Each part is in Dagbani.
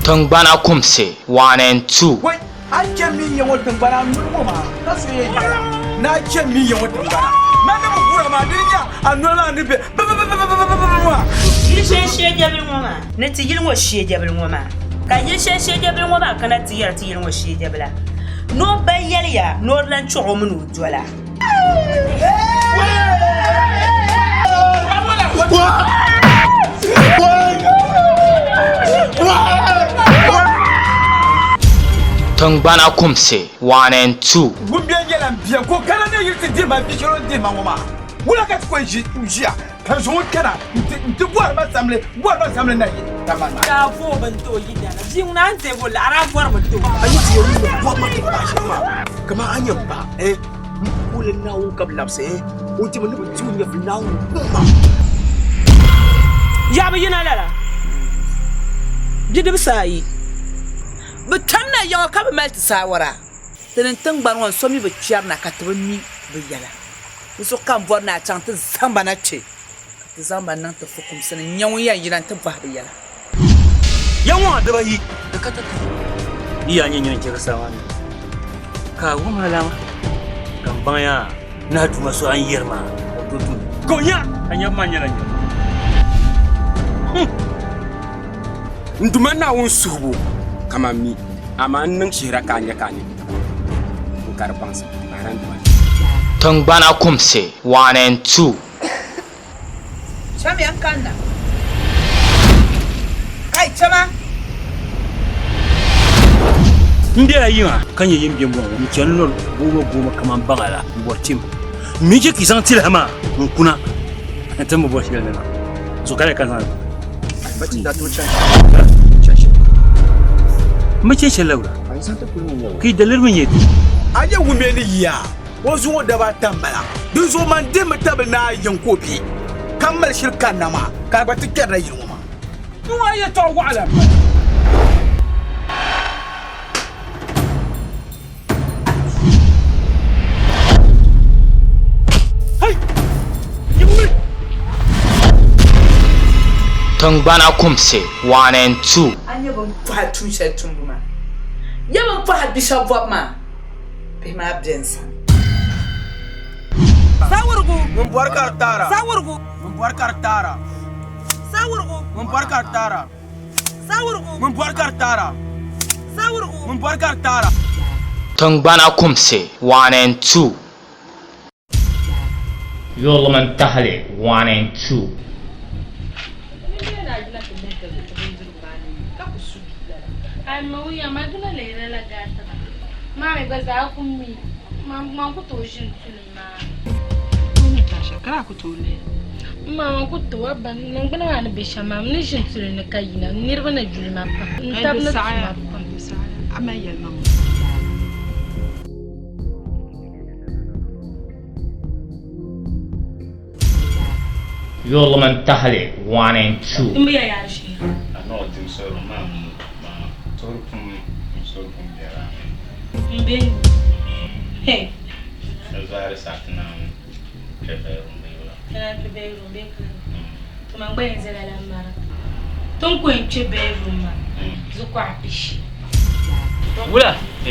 Tiŋgbana kumsi 1 and 2. Wai, a chɛ min ya ŋɔ tiŋgbana noli ŋɔ maa ka so yɛn yɛla ni a chɛ min ya ŋɔ tiŋgbana maa ni bi gura maa dini nya a noli maa ni be bibibibibibibi maa. Yili shɛli sheejɛbili ŋɔ maa ni ti yili ŋɔ sheejɛbili ŋɔ maa ka yili shɛli sheejɛbili ŋɔ maa kana ti yɛri ti yili ŋɔ sheejɛbila ni o ba yɛliya ni o di lan chɔɣ o mini o dola. Tiŋgbana kumsi 1 and 2. Ŋun bɛ nyɛla n bia ka o kana ni yili ti dihi ma bia shɛli o ni dihi ma ŋɔ maa, wula ka ti kɔŋ ʒiya ka n zaŋ o kana nti bɔri ma samli, bɔri ma samli na yi tamani maa. Daa vooi bini ti o yidana. Bia ŋuna a ni deegi o laɣiri a bɔrimi ti o. A yi ti yɛn ni bɔri ma ti paai shɛm maa, kaman a nyɛ m ba, eh, m puuni Naawuni ka bɛ labisi, eh, o dimi ni bɛ ti o nyɛvili Naawuni kum maa. Yaa bi yina lala bidibisi ayi. Bɛ tamna yiŋa ka bɛ mali ti saawara. Ti ni tiŋgbani ŋɔ ni so mi bi kpɛri na ka ti bi mi bɛ yɛla. Di zuɣu ka m bɔri ni a chaŋ ti zaŋ ba na kpe, ka ti zaŋ ba niŋ ti fukumsi ni n-nya ŋun yɛn yina nti bɔhi bɛ yɛla. Ya ŋɔ a dibayi di ka tatabo. Yi yaa nyɛ nyini chɛ ka saa maa ni ka a wum alama ka m baŋ ya ni a Duuma so a ni yɛri maa ka o tooi tum li. Ka o nya a nyabu maa nyɛla nyabu. N Duuma Naawuni suhibu kaman mi, amaa n niŋ shihira ka a nya ka a ni n ka di baŋsim pahi n Duuma. Tiŋgbana kumsi 1 and 2. Chamiya n kanna. Kai chama! M bela yiŋa ka nyɛ yin bɛmbɔŋɔ n chani lɔri gooma gooma kaman baŋa la m-bɔri tim. M mi chɛ ka yi zaŋ tilihi maa n-kuna nti m bi bɔri shɛli ni na. So ka ka zaŋ M bi chɛ shɛli la wula? Ka yi daliri mi nyɛ di? A nyɛ ŋun be ni yiya o zuŋɔ daba ata m-bala. Dinzuɣu man dihimi tabili ni a yiŋ ka o be, ka mali shiri kanna maa, ka a gba ti kpɛrila yili ŋɔ maa. Ŋɔ yɛtɔɣ wɔɣila m-bala. Tiŋgbana kumsi 1 and 2. A nya bɛ ni pɔhi tuun shɛli tumbu maa? Nya bɛ ni pɔhi bi shɛb bɔbu maa? Bihi maa be n sani. Sawurigu. Ŋun bɔri ka di taara. Sawurigu. Ŋun bɔri ka di taara. Sawurigu. Ŋun bɔri ka di taara. Sawurigu. Ŋun bɔri ka di taara. Sawurigu. Ŋun bɔri ka di taara. Tiŋgbana kumsi 1 and 2. Yurili mini tahili 1 and 2. M ma man ku tooi a ba niŋgbuna maa ni be shɛm maa m ni ʒini tuli ni ka yina niriba ni yuli ma pam n taba ni tuma pam. Yurili mini tahili 1 and 2. Wula? Ti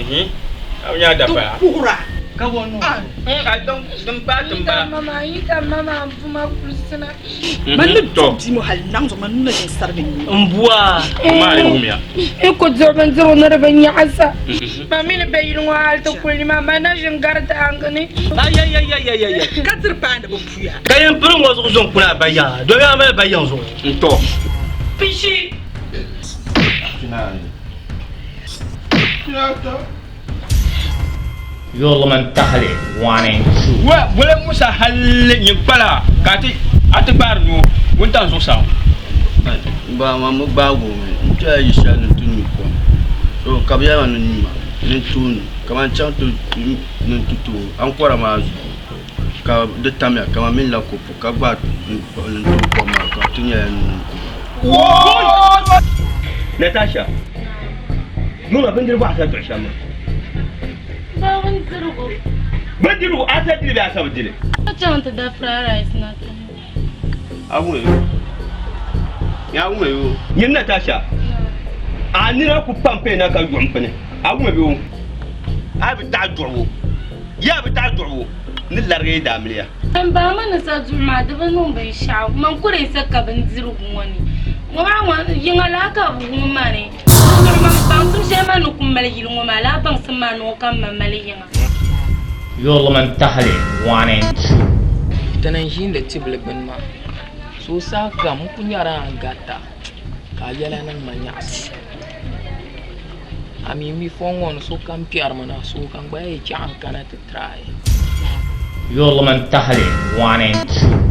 kuhira. Man ni duɣi bia ŋɔ hali naŋ zuɣu man ni na ʒini sarigi nyee. M bua. N ku duɣi bindirigu ni di bi nyaɣisa. Ma mi ni be yili ŋɔ hal ti kuli maa, ma na ʒini gari daaŋgi ni. Ayayayayayay. Ka diri paandi bɛ puya. Ka yɛn piri ŋɔ zuɣu zo n-kuni a ba yaŋa, domi a mali ba yaŋ zuɣu. N tɔ. Pishi. Yurili mini tahili 1 and 2. Wa boli Musa halli nyin kpala ka a ti a ti gbaari noo wuntaŋ zuɣusaa ŋɔ. Ba maa mi gbaagi o mi n-kpɛla yi shɛli ni ti nyu kom so ka bɛ yɛli ma ni n nyuma ni n tooi nyu kaman chaŋ ti ni n ti tooi ankɔra maa zuɣu ka di tamya kaman mini la kopu ka gbaai ni n tooi kom maa ka di ti nyɛla nuu n-ku ba. Natasha, Yuma bindirigu a sa duɣi shɛm maa. Ba bindirigu. Bindirigu a sa dili bee a sa bi dili? Ka chaŋ ti da fried rice na ti mi. A wummi yoo. Ya wummi yoo. Nyini Natasha, a A nina ku pam pay na ka yuɣim pini. A wummi bɛ o? A bi taɣi duɣibu. Ya bi taɣi duɣibu ni larigi yi daamiliya. M ba mi ni sa duɣu maa di bi niŋ binshɛɣu. Man kuri sa ka bindirigu ŋɔ ni. Ŋɔ maa ŋɔ yiŋa laa ka bɛ wum ma ni. Dinzuɣu man baŋsim shɛli man ni ku mali yili ŋɔ maa laa baŋsim maa ni o ka m ma mali yiŋa. Yurili mini tahili 1 and 2. Ti ni ʒiindi tibili gbini maa, so saha kam n ku nyari a ni garita ka a yɛla niŋ ma nyaɣisim. A mi mi fɔŋ ŋɔ ni sokam kpɛrimi na, so ka n gba yi chaɣ n kana ti try. Yurili mini tahili 1 and 2.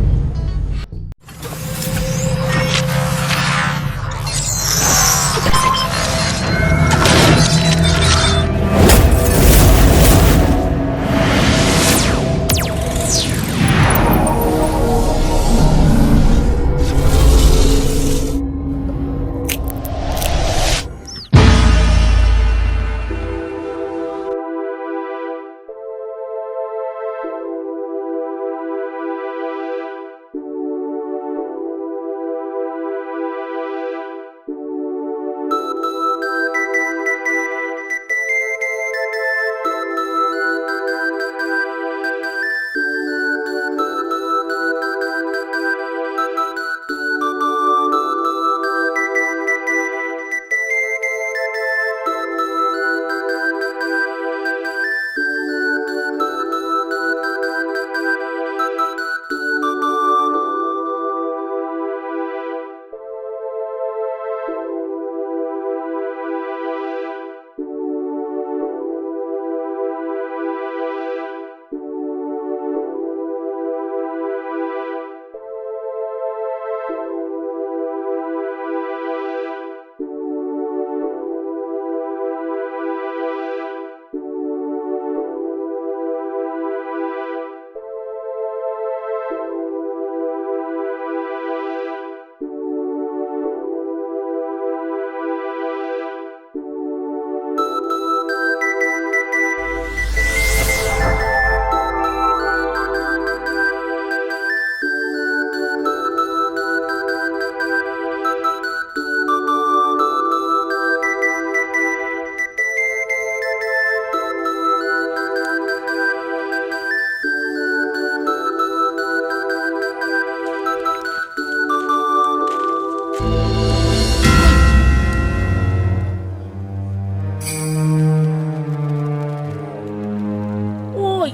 Oi,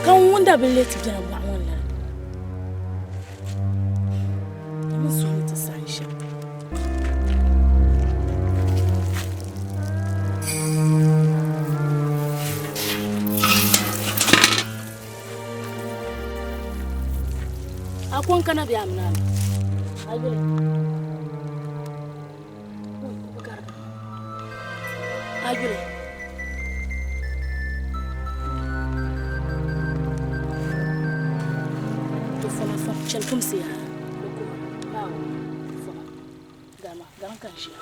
ka ŋun da bi leti bɛla bɔɣu ŋɔ ni la. Di mi suhu ni ti saɣim shɛm. A ko n kana bɛ a mini a ma. A yuli. Oi, o bi garigi. A yuli. To fama fam chɛli kumsi yaa. Di kuma. Baawo. Fama. Gama. Gaŋ ka n ʒiya.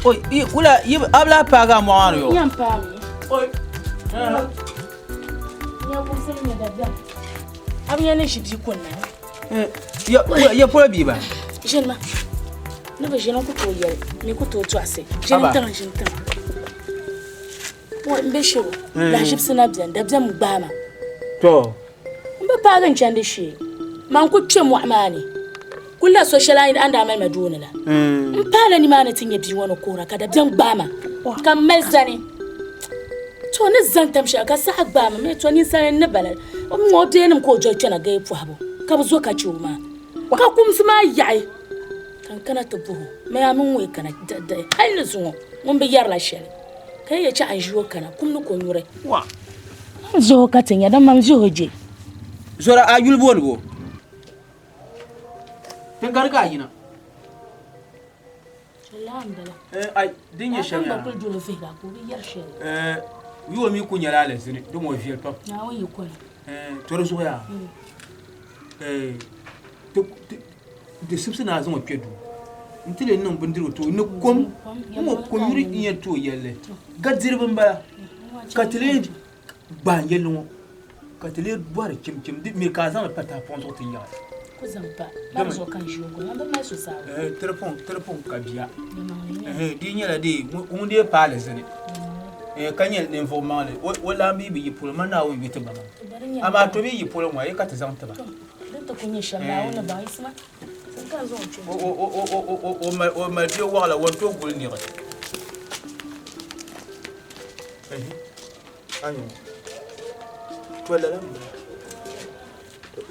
Oi, wula yi a bi lahi paagi a mɔɣu maa ni yo. N yɛn paami. Oi. Nya kumsim nyɛ dabiɛm. A bi nya ni ʒi bia kunna. Ya polo bia ba? Ʒini ma. Ni bi ʒini n ku tooi yɛli, mi ku tooi tɔɣisi. Ʒini tiŋ, ʒini tiŋ. N be shiro, lahiʒibisi na beni, dabiɛm gbaai ma. To. N bi paagi n chandi shee, man ku kpe mɔɣu maa ni. Kulila so shɛli a ni daa mali ma dooni la. N paala nimaani ti nya bia ŋɔ ni kuhira ka dabiɛm gbaai ma, ka m mali zani. To ni zani tam shɛli ka saha gbaai ma mi, to ninsali n-ni bala. O mi ŋɔ o beenim ka o doli kpɛna gaya pɔhibu, ka bɛ zo ka chɛ o maa. Ka kumsi maa yaɣi ka n kana ti bɔh o, Maya a mini ŋɔ yi kana dihidihi hal ni zuŋɔ ŋun bi yɛrila shɛli, ka yi yɛli chɛ a ni ʒi o kana kum ni ko nyuri. Man viɛh o ka ti nya, dama man viɛh o je. Zɔra, a yuli booni bo? Tiŋkani ka a yina? Eh, din nyɛ shɛm yaa. Eh, yuo mi ku nyɛla alizini din ŋɔ viɛli pam. Eh, to di zuɣu yaa. Eh, di sibisi naa zaŋ o kpɛ duu n ti lee niŋ bindirigu ti o ni kom n ŋɔ ko nyuri n yɛn ti o yɛlli ga diribi n bala ka ti lee Gbaai yɛlli ŋɔ ka ti lee bɔri chimchim di miri ka a zaŋ li pa tahapɔŋ zuɣu ti yaɣi. Ku zaŋ pa mari zuɣu ka n ʒi o guli man bi mali so saawara. Ɛhɛ tiri pun ka bia. Ɛhɛ di nyɛla dee ŋun dee paai alizini ɛhɛ ka nyɛ ninvuɣ maŋli o laambi bi yi polo man Naawuni yu ti ba maa amaa to bi yi polo ŋɔ yi ka ti zaŋ ti ba. Din ti ku nyɛ shɛm Naawuni ni baŋ yiɣisima ka n zaŋ o kpe. O mali bia waɣila o ni tooi guli niɣi. Ɛhɛ. Ayo. To lala m-bala.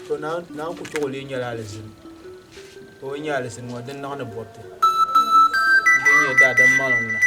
To naan ku chɛ o lee nyɛla alizini. O yi nyɛ alizini ŋɔ di niŋ ni bɔbiti. Di nyɛ daadam maŋli ŋuna.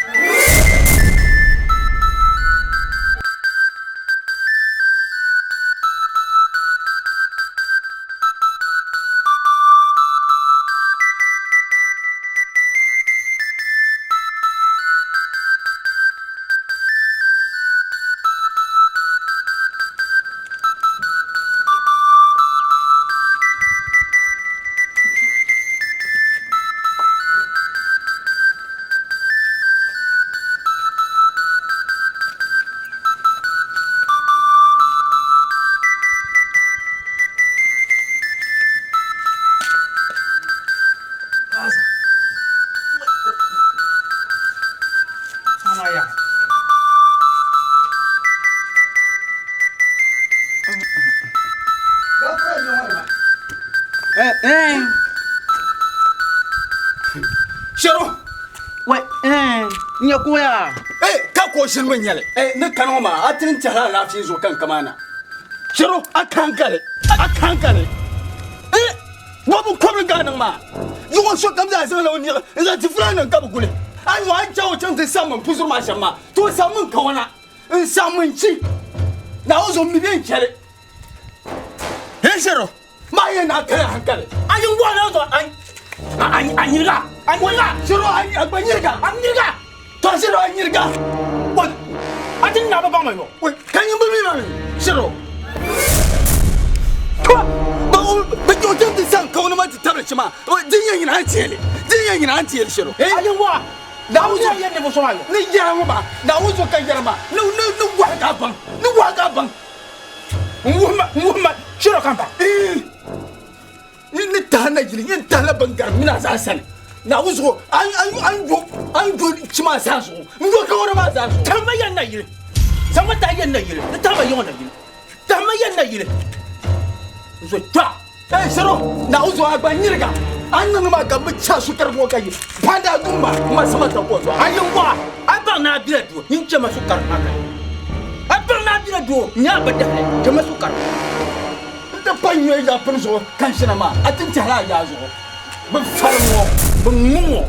Shɛro n nyɛ kuya ka ka o ʒini mi nyɛli ni kani ŋɔ maa a ti ni tɛhila alaafee zuɣu ka n kama na Shɛro a ka n gali a ka n gali Bɔbu kɔbili gaa niŋ maa yuɣu sokam zaa zaŋla o niɣi n-zaŋ ti fulaannima ka bɛ guli. A yi a ni chaŋ o chaŋ ti saɣim m puzuri maa shɛm maa, ti o saɣimmi n kawana, n-saɣimmi n chi. Naawuni zuɣu m mi bɛ ni chɛ li. Hee Shɛro, maa yɛn naai kali hankali. A yi n-gɔhi na zuɣu, a nyiriga, a nyiriga. Shɛro, a gba nyiriga. A nyiriga. Tɔ Shɛro, a nyiriga. Oi, a ti naai bi baŋ ma yɔ. Oi, ka nyin bi mi ma mi, Shɛro. Tɔ, bɛ o chaŋ ti saɣim kawana maa ti tabili chi maa, din yɛn nyina a ni teei li, din yɛn nyina a ni teei li Shɛro. A yi n-gɔhi, Naawuni zuɣu yɛn ninvuɣ so maa yɔ. Ni yɛra ŋɔ maa, Naawuni zuɣu ka yɛra maa, ni ni wɔhi ka a baŋ, ni wɔhi ka a baŋ. N wuhi ma, n wuhi ma, Shɛro ka m baŋ. Ni ni tahi na yili, yɛn tahila bin gari mini a zaa sani. Naawuni zuɣu, a ni yo, a ni yo chi maa zaa zuɣu, n yo kawana maa zaa zuɣu. Tahima yɛn na yili, zaŋmi tahi yɛn na yili, di tahima yiŋɔ na yili, tahima yɛn na yili, n zo kpɛɣu. Ee Shɛro, Naawuni zuɣu a gba nyiriga, a ni niŋdi maa ka m bi chɛ a sukari ŋɔ ka yi pandi a duu maa, m ma sama ka o zuɣu. A yi waɣa, a baŋ ni a bela doo, nyin chɛ ma sukari maa ka yi. A baŋ ni a bela doo, n nya a bi dahili, chɛ ma sukari. N ti pa nyɔhi yaa pini zuɣu ka n ʒina maa, a ti tɛhila a yaa zuɣu. Bɛ fari ŋɔ, bɛ ŋmu ŋɔ.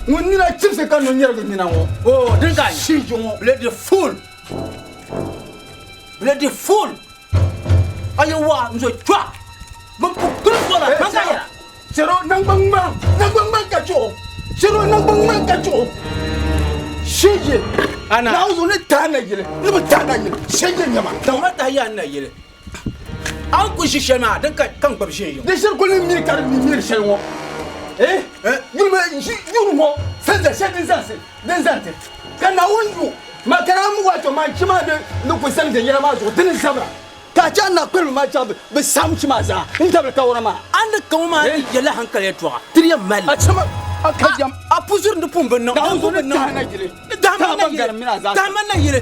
Ŋun nina chibisi ka no nyɛrigi nina ŋɔ. Oh, din ka shiji ŋɔ. Bloody fool! Bloody fool! A yi waɣa n zo kpɛɣu, bɛ pu kuli fola, man ka yɛra. Shɛro naŋgban ŋmaŋ, naŋgban ŋmaŋ ka chuɣu. Shɛro naŋgban ŋmaŋ ka chuɣu. Shiji. Ana. Naawuni zuɣu ni tahi na yili, ni bi tahi na yili. Shiji nyɛma. Tahi tahi yaa na yili. A ni ku ʒi shɛli maa, din ka n gbubi ʒi n yiŋ. Di shiri kuli ni miri ka di mi miri shɛli ŋɔ. Eh yuli yuli ŋɔ sanza shɛli din zaŋsi din zaŋ ti ka Naawuni yu ma ka daa mi wato man chi maa ni ni ku zaŋ viɛnyɛla maa zuɣu dini zabira ka a chɛ a na kpirimi maa chaŋ bi saɣim chi maa zaa n tabili kawura maa. A ni ka ŋɔ maa ni yɛla hankali yɛtɔɣa ti di yɛn mali li. A chɛ ma a ka yɛm. A puzuri ni pun bi niŋ. Naawuni zuɣu ni tahi na yili. Tahi ma na yili. Tahi ma na yili.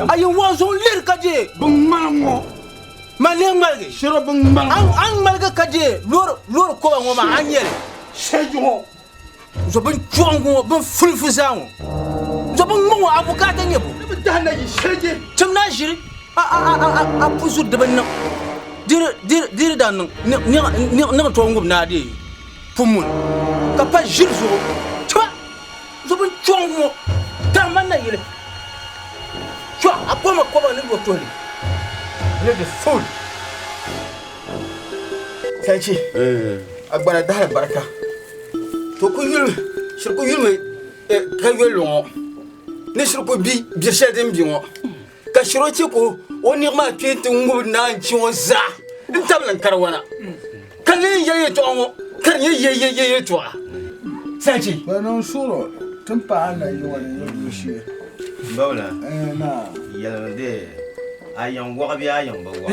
A yɛn wɔɣi zuɣu liri ka je. Bin ŋmali ŋɔ. Ma lee ŋmaligi. Shiro bin ŋmali ŋɔ. A ni ŋmaligi ka je loori koba ŋɔ maa a ni nyɛ li. Shɛji ŋɔ. Zo bin chɔŋ ŋɔ bin fulifu zaa ŋɔ. Zo bin ŋma ŋɔ a bukaata nyɛ bo. Ni bi tahi na yi shɛji. Tim na ʒiri a a a a a puzuri di bi niŋ. Di di daa niŋ niŋ tooi ŋubi naa dee pun muni ka pa ʒiri zuɣu. Tiba zo bin chɔŋ ŋɔ tahi ma na yili. Chɔ a koma koba ni yo tuhili. Ni di fool. Sarki a gbana dahali barika to ku yuli shiri ku yulimi ka yoli li ŋɔ ni shiri ku bi bir shɛli din bi ŋɔ ka shiri o chɛ ka o niɣi maa kpee ti ŋubi naan chi ŋɔ zaa n tabili n kariwana ka lee yɛli yɛltɔɣa ŋɔ ka di nyɛ yɛyɛyɛ yɛltɔɣa Sarki. Bɛ niŋ suɣulo ti ni paai na yi ŋɔ ni nyɛ duu shee. Bawla, yɛlimi dee a yiŋ wɔɣa bee a yiŋ bi wɔɣa?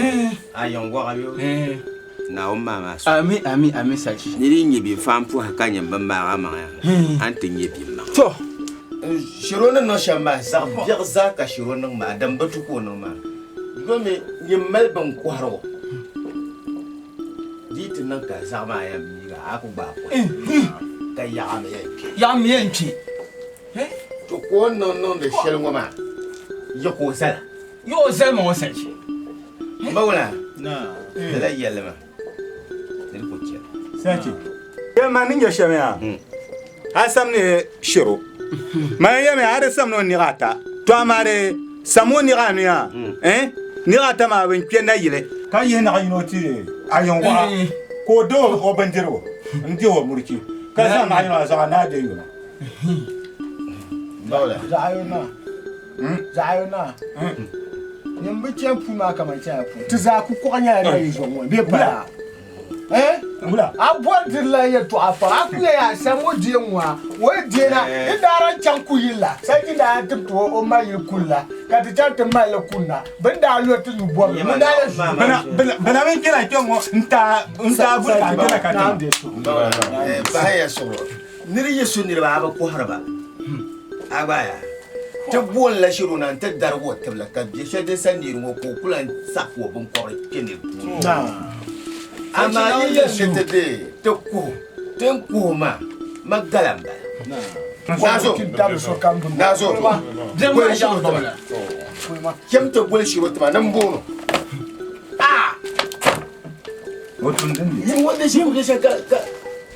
A yiŋ wɔɣa bee? Naawuni maa maa so. Ami, ami, ami Sarki. Ni di nyɛ bɛ faam pɔhi ka nyɛ bɛ maag a maŋa, a ni ti nyɛ bɛ maŋa. To! Shiro ni niŋ shɛm maa, zaɣ biɛɣu zaa ka Shiro niŋ maa, din bi tu ka o niŋ maa. Domi nyin mali binkɔhirigu, di yi ti niŋ ka zaɣ maa yɛn miigi a, a ku gbaai kɔhi ka yaɣimi yɛn kpe. Yaɣimi yɛn kpe. To ka o ni niŋ niŋdi shɛli ŋɔ maa, ya ka o zala. Ya o zali ma ŋɔ Sarki. Mawula, lala yɛlli maa ni di ku chɛ. Sarki, yɛli ma ni nyɛ shɛm yaa, a sam ni shiro. Man yɛmi a di sam ni o niɣi ata. To amaa di sam o niɣi anu yaa, eh, niɣi ata maa bɛ n-kpe nayili. Ka yihi naɣ yino ti a yiŋgɔɣa ka o di o bindirigu n-dih o murichi, ka zaŋ naɣ yino maa zaɣ anahi bɛ yuma. Mawula. Zaɣ Zaɣ naa, nyin bi chani puu maa kaman chana puu. Ti zaa ku kɔɣi nyɛla na yi zuɣu ŋɔ bee pala? Eh? A bɔri dirila yɛltɔɣa pam. A ku yɛn a sam o deei ŋɔ a, o yi deei na, di daa lan chaŋ kuyili la, sarki daa yan tibiti o o ma yili kuli la, ka ti chaŋ ti mali li kunna. Bɛ ni daa lɔri ti nyu bɔbili, bɛ daa yɛn su. Bina mini kpɛna kpɛŋ ŋɔ n-taai buli ka a kpɛna ka tiŋa. Bahi ya suɣuro. Nir yi su niriba, a bi kɔhiri ba. A gba yaa, ti booni la shiri o na nti darig o tibili, ka biɛ shɛli din sa neeri ŋɔ ka o ku lan saɣif o biŋkɔbiri kpe nir puuni. Amaa yi yɛli ni ti deei ti kuhi, ti ni kuhi maa, ma gala m-bala. Naazo, Naazo, boli shiri o ti ma. Cham ti boli shiri o ti ma ni m booni o. Ah! Yi ŋɔ bɛ shɛm bɛ shɛm ka ka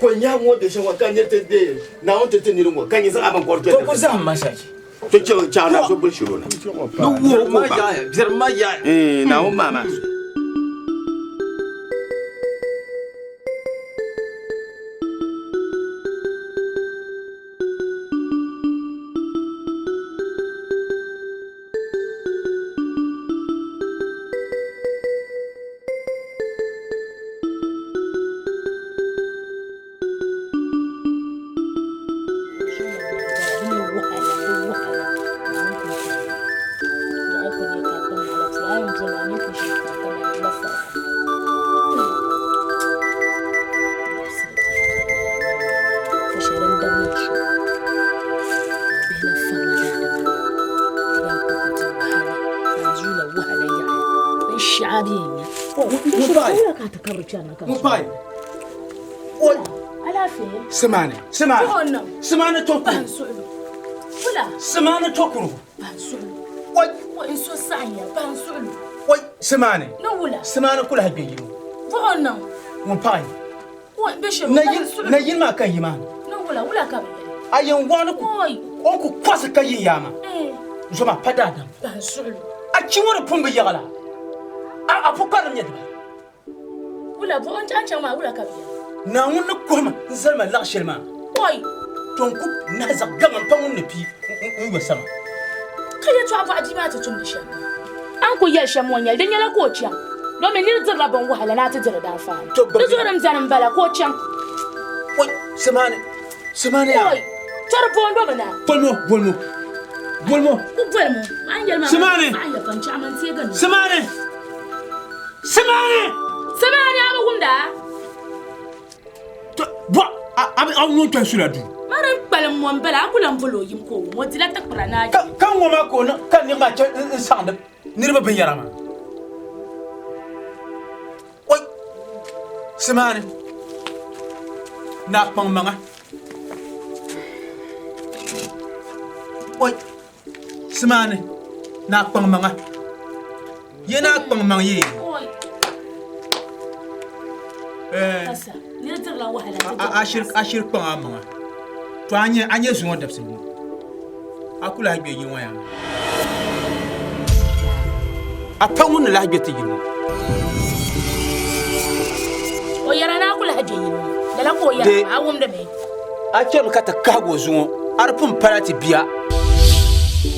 ko nyahi ŋɔ bɛ shɛm ka niri ti deei Naawuni ti ti niri ŋɔ ka nyɛ zaŋ a binkɔri To ku zahim ma shɛli. To chɛ chaŋ na so boli shiri o na. Ni wuhi o ko ba. Biɛrim ma yaaya. Naawuni maa maa. Simani, simani, simani tokuru. Simani tokuru. Oi, simani. Simani kula ha gbe yino. Ŋun paɣi. Na yini maa ka yi maa. A yɛn waɣani ku o ku kɔsi ka yi yaa maa. Zoma pa daadam. A chi ŋɔ di pun bi yaɣila. A pukparilim nyɛ dibaa. Naawuni ni kuhi ma n-zali ma laɣ shɛli maa. To n ku nahi zaɣ gaŋa m-pa ŋun ni pii n yo sama. Ka yɛtɔɣa bɔɣa bia maa ti tumdi shɛm maa. A ni kul yɛli shɛm ŋɔ n-nyɛ li, di nyɛla ka o chaŋ, domi nir dirila binwahala ni a ti diri daanfaani. Di zuɣu din beni m-bala ka o chaŋ. Simani simani ya. Oi, chɔri boondo mi na. Bolimo bolimo bolimo. Ku bolimo. An yɛli ma. Simani. An yɛ pam chaɣa man teegi ni. Simani. Simani. Simani a bi wumda. To bɔ a a a ŋun kpɛ sula duu. Mari n kpalim ŋɔ n bala a ku lan boli o yim ka o wum o dila tikpira ni a Ka ka ŋɔ maa ka o niŋ ka niŋ maa chɛ n saɣindi niriba binyɛra maa. Oi! Simaani naa kpaŋ maŋa. Oi! Simaani naa kpaŋ maŋa. Ye naa kpaŋ maŋ ye. Oi! Eh. Kasa, nira dirila wahala. A shiri kpaŋ a maŋa. To a nyɛ a nyɛ zuŋɔ dabisili ŋɔ. A ku lahi gbe yili ŋɔ yaa. A pa ŋun ni lahi gbe ti yili ŋɔ. O yɛra ni a ku lahi gbe yili ŋɔ. Lala ka o yɛra maa, a wumdi mi? A chɛrimi ka ti kahigi o zuŋɔ, a di pun pala ti bia.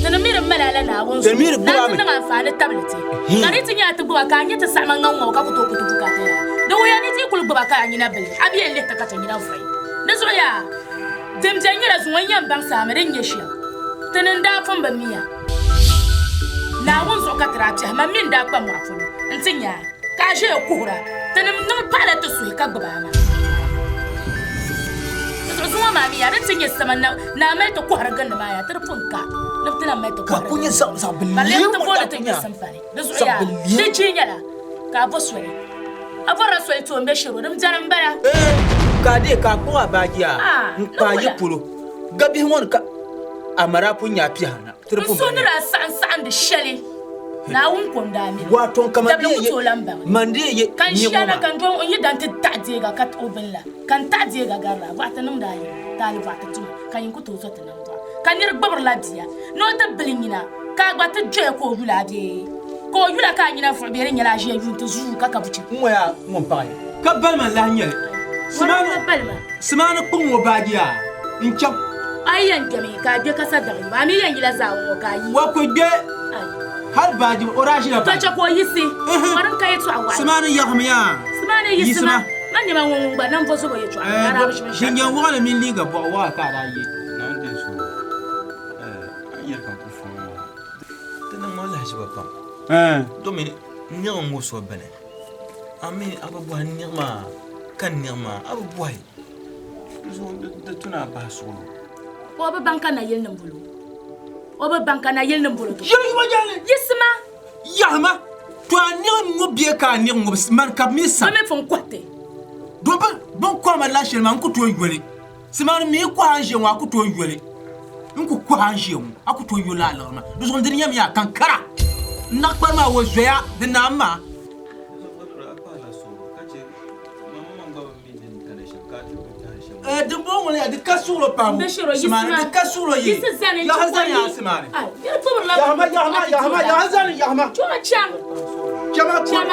Ti ni mi di mali a la Naawuni Ti ni mi di zuɣu, gbubi a ni a mi. ti niŋ anfaani tabili ti. Ka di ti nyɛ a ti gbuba ka a nya ti saɣima ŋaŋ ŋɔ ka ku tooi ku ti bukaata yaa. Di wuhiya ni ti yi kuli gbuba ka a nyina bili, a bi yɛn lihi ti ka ti nyina vuhi. Di zuɣu yaa, din beni nyɛla zuŋɔ n-yɛn baŋ saami din nyɛ shɛm. Ti ni n-daa pun bi miya. Naawuni zuɣu ka ti daa kpɛhi ma mi n-daa kpa mɔɣu polo nti nya a, ka a ʒiya kuhira. Tinim niŋ paɣila ti suhi ka gbib a maa. Di zuɣu zuŋɔ maa mi yaa, di ni ti nyɛ sama ni a mali ti kɔhiri gindi maa yaa, ti di pun ka ni bɛ ti lahi mali ti kɔhiri gindi. Ka lɛbi ti booni ti nyɛ simpani. Di zuɣu yaa, di jii nyɛla ka a bo soli. A bɔrila soli ti o m-be shiri o, din beni m-bala. Ka a deei ka a kpuɣi a baaji yaa n-kpa a yi polo. Gabihi ŋɔ ni ka a ma daa pun nya a piɛha na. Ti di N pun so bala ni ya. daa saɣim saɣindi shɛli, Naawuni ko n-daa mi li. Wato n ka man Dabili deei ku ye, tooi lan baŋ li. man deei ye Ka n niɣi ʒiya ŋɔ na maa. ka n dɔŋ n yi dan ti taɣi deega ka o bini la, ka n taɣi deega garila, bɔɣu ti niŋdi a yim, taali bɔɣu ti tuma, ka nyin ku tooi zo ti nambɔɣu. Ka nir gbibirila bia ni o ti bili nyina, ka a gba ti doya ka o yul a bee? Ka o yul a ka a nyina vuɣi bee di nyɛla a ʒiya yuun ti zuui ka ka buchi? N ŋɔ yaa ŋun paɣi ka balima n-lahi nyɛ li. Simaani kpuɣi ŋɔ baaji yaa n-chaŋ. A yi yɛn gbemi ka a gbe ka sa daŋ yibu, a mi yɛn yila zaawuni ŋɔ ka a yi. Wa ku gbe hal baaji o daa ʒila baaji. Tɔ chɛ ka o yiɣisi, ŋɔrim ka yɛtɔɣa waɣila. Simaani yaɣimi yaa. Simaani yiɣisima, man nɛma ŋɔ ŋun gba nambo zubo yɛtɔɣa ni ka daa bi ʒi binshɛɣu. Jinjɛm waɣinli mini liiga bɔɣu waɣa ka a daa ye. Naawuni su, a ni yɛli ka n ku fɔŋ maa, Ti niŋ ma lahiʒiba pam. Domi n niɣi n-ŋubi so bini. A mi a bi bɔhi n niɣi maa ka n niɣi maa a bi bɔhi. Di zuɣu di tu ni a bahi suɣulo. O bi baŋ ka nayili nim bolo. O bi baŋ ka nayili nim bolo. Yɛli yuma jɛli. Yiɣisima. Yahima, to a niɣi ŋubi bee ka a niɣi ŋubi mani ka bɛ mi sam. Bɛ mi pun kɔhi ti. Don bɛ ni kɔhi ma la shɛli maa n ku tooi yoli. Simani mi yi kɔhi a ni ʒiya ŋɔ a ku tooi yoli. N ku kɔhi a ni ʒiya ŋɔ a ku tooi yoli a liɣiri maa. Di zuɣu n dini nyamiya kankara. N naɣikpari maa o zoya di naam maa. Dimbɔŋɔ ŋɔ ya di ka suɣulo pam. Simani di ka suɣulo yi. Yaha zani ya Simani. Yahama yahama yahama yaha zani yahama. Chama chama.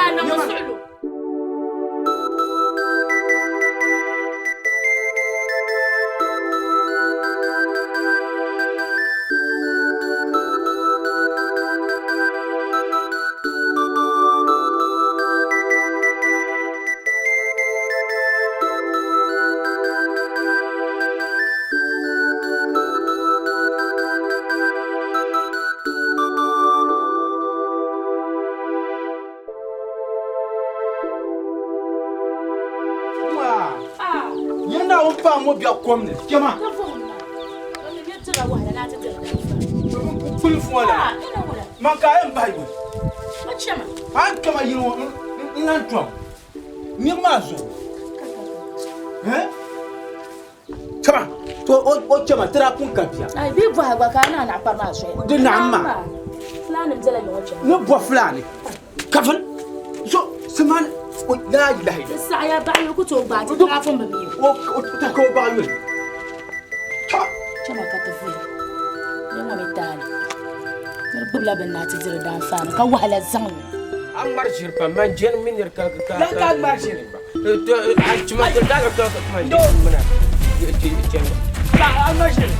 Yin Naawuni paɣ ŋɔ biɛɣu kom ni, chama. Kuli fɔɔ la, man ka a yɛn bahi yuli. A ni kpɛma yili ŋɔ n lan tom niriba maa zuɣu. Chama, to o chama ti daa pun ka bia. Ai bi bɔhi gba ka a naai naɣikpari maa zoya. Di naɣim maa. Fulaani bela yiŋɔ chana. Ni bɔ fulaani. Kafin so simani o laa ilahi. Di saɣiya baɣa yuli ku tooi gbaai ti daa pun bi mi o. O ta ka o baɣa yuli. Chama. Chama ka ti vuya. Ni ŋɔ mi taali. Niri gbubila bini na ti diri daanfaani ka wahala zaŋ li. A ŋmari ʒiri pam, man jɛni mi niri ka ka Dan ka a ŋmari ʒiri. A chima ti daga ka ka man jɛni mina. Ka a ŋmari ʒiri.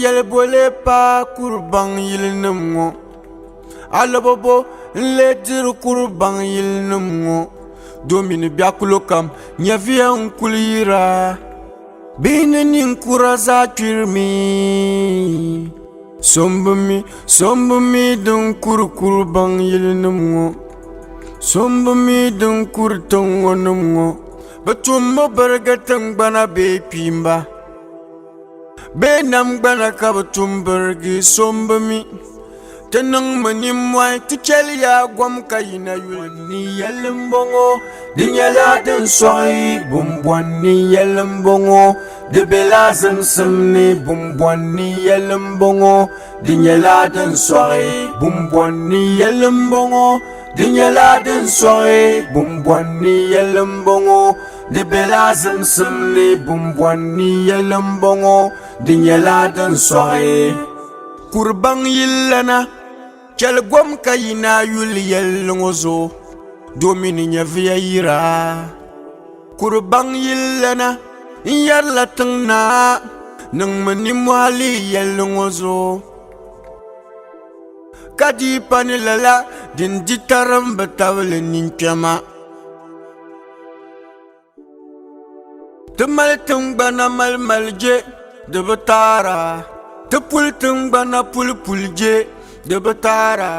yɛli bole paai kuri baŋ yilinim ŋɔ. Alɔbo n-lee diri kuri baŋ yilinim ŋɔ. Domini biɛkulo kam nyɛviya n-kuli yira. Bihi ni ninkura zaa kpirimi. So m bi mi, so m bi mi din kuri kuri baŋ yilinim ŋɔ. So m bi mi din kuri tiŋ ŋɔ nim ŋɔ. Bɛ tummi birigi tiŋgbana bee kpiimba. Bee namgbana ka bɛ tum birigi, so m bi mi. Ti niŋmi nimmɔhi ti chɛliya gom ka yina yuli ni yɛli m-bɔŋɔ. Di nyɛla din sɔɣi bumbɔn ni yɛli m-bɔŋɔ. Di bela zimsim ni bumbɔn ni yɛli m-bɔŋɔ. Di nyɛla din sɔɣi bumbɔn ni yɛli m-bɔŋɔ. Di nyɛla din sɔɣi bumbɔn ni yɛli m-bɔŋɔ. Di bela zimsim ni bumbɔn ni yɛli m-bɔŋɔ. Di nyɛla din sɔɣi. Kuribaŋ yillana, chɛli gom ka yi naa yuli yɛlli ŋɔ zuɣu, domini nyɛviya yira. Kuribaŋ yillana, n yɛrila tiŋ naa, niŋmi nimmɔhi lihi yɛlli ŋɔ zuɣu. Ka di pa ni lala din di tarim bi tabili ninkpɛma. Ti mali tiŋgbana mali mali je, di bi taara. Ti puli tiŋgbana puli puli je, di bi taara.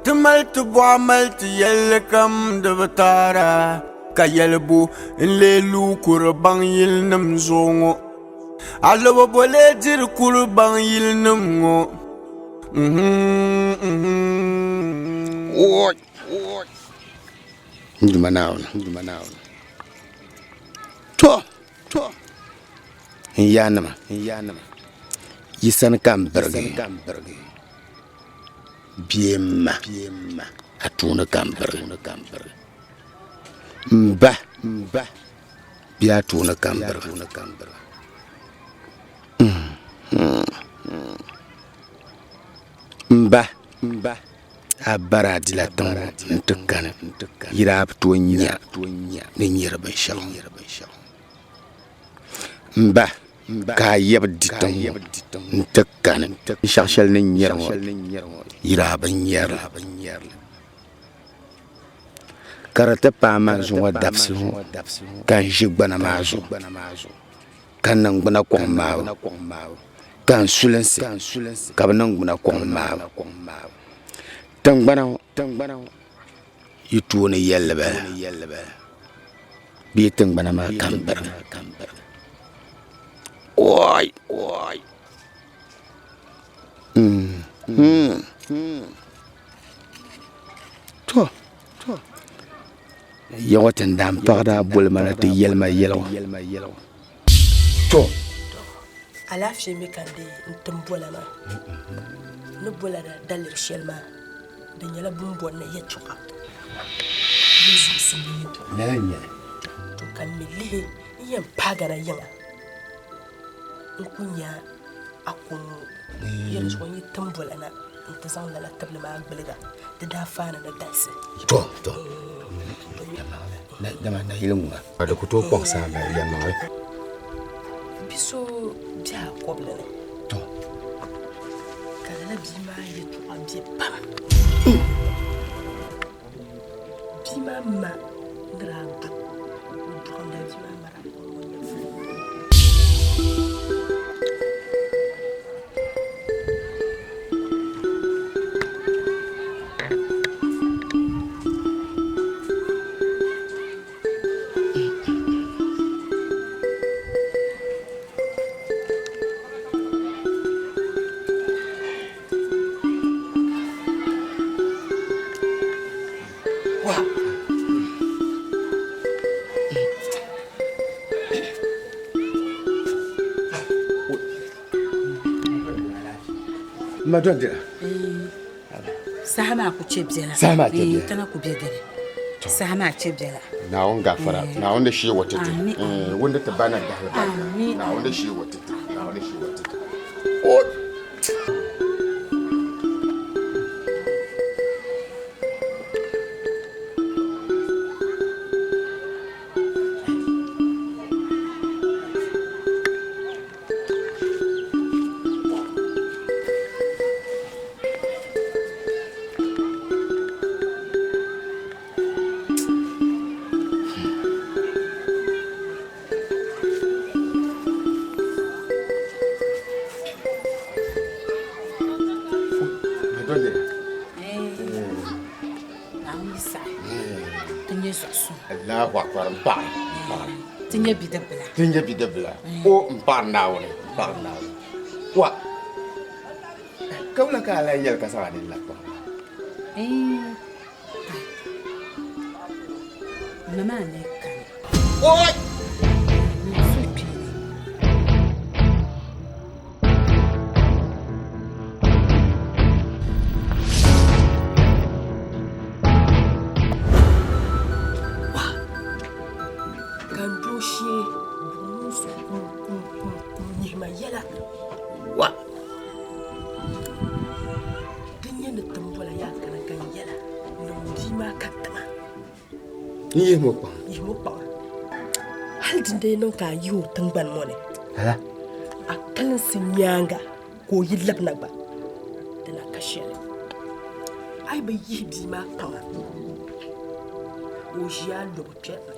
Ti mali ti bɔɣa mali ti yɛlli kam, di bi taara. Ka yɛlibu n-lee lu kuri baŋ yilinim zuɣu ŋɔ. Alobo bo lee diri kuri baŋ yilinim ŋɔ. N Duuma Naawuni, n Duuma Naawuni. To, to, n yaanima, n yaanima, yi sani ka n birigi, ka n birigi. Bia m ma, bia m ma, a tuuni ka n birigi, ka n birigi. M ba, m ba, bia a tuuni ka n birigi, ka n birigi. M ba, m ba. A bari a dila tiŋ ŋɔ nti kani, yi daa bi tooi nya ni nyari binshɛɣu. M ba, ka a yab di tiŋ ŋɔ nti kani, binshɛɣu shɛli ni nyari ŋɔ, yi daa bi nyari li. Ka di ti paai ma zuŋɔ dabisili ŋɔ ka n ʒi gbana maa zuɣu. Ka niŋgbuna kɔŋ maabu, ka n sulinsi ka bɛ niŋgbuna kɔŋ maabu. Tiŋgbana ŋɔ yi tooni yɛlli bala bee tiŋgbana maa ka m birigi. Oi! To! Yawa tindaan paɣa daa boli ma na ti yɛli ma yɛligu. To! Alaafee mi ka n dee n tim bola maa. Ni bola na daliri shɛli maa di nyɛla bumbɔnni yɛltɔɣa bee zibisim ni yɛltɔɣa. Lala n-nyɛ li. To ka m mi lihi n yɛn paagana yiŋa n ku nya a ko ŋɔ yɛli zuɣu n yi tim bola na n-ti zaŋ lala tibili maa gbuliga di daa faani ni galisi. To, to. Dama nayili ŋuna. Di ku tooi kɔŋ saa mali yɛlimaŋli. Bi so be a kɔbili ni. To. Ka lala bia maa yɛtɔɣa be pam. Bia maa ma ni daa du o dɔɣim daa bia maa ma daa kɔŋ o nyɛvuli. Ma dɔn dira. Saha maa ku che biɛla. Saha maa che biɛla. Kana ku be dini. Saha maa che biɛla. Naawuni gafara. Naawuni di shee wa ti ti. Wunda ti ba na dahi barika. Naawuni di shee wa ti ti. Naawuni di shee wa ti ti. O Ti nyɛ zuɣu suŋ. Allahu akbar n paɣiri n paɣiri. Ti nyɛ bidibila. Ti nyɛ bidibila. O n paɣiri Naawuni n paɣiri Naawuni. Wa ka wula ka a lahi yɛli ka zaŋ a nini la kpaŋ? Ma maa ni kani. Oi! Niŋ suhukpeeni. Ka n doo shee buɣim n suhu kum kum kum kum nyihima yɛla. Wa! Din nyɛ ni timbola yaa kana ka n yɛla niŋ bia maa ka tiŋa. N yihimi o kpaŋa. Yihimi o kpaŋa. Hali din dee niŋ ka a yihi o tiŋgbani ŋɔ ni. Hala. A kalinsi nyaaŋa ka o yi labina gba di na ka shɛli. A yi bi yihi bia maa kpaŋa o ʒi a lobu kpɛrina.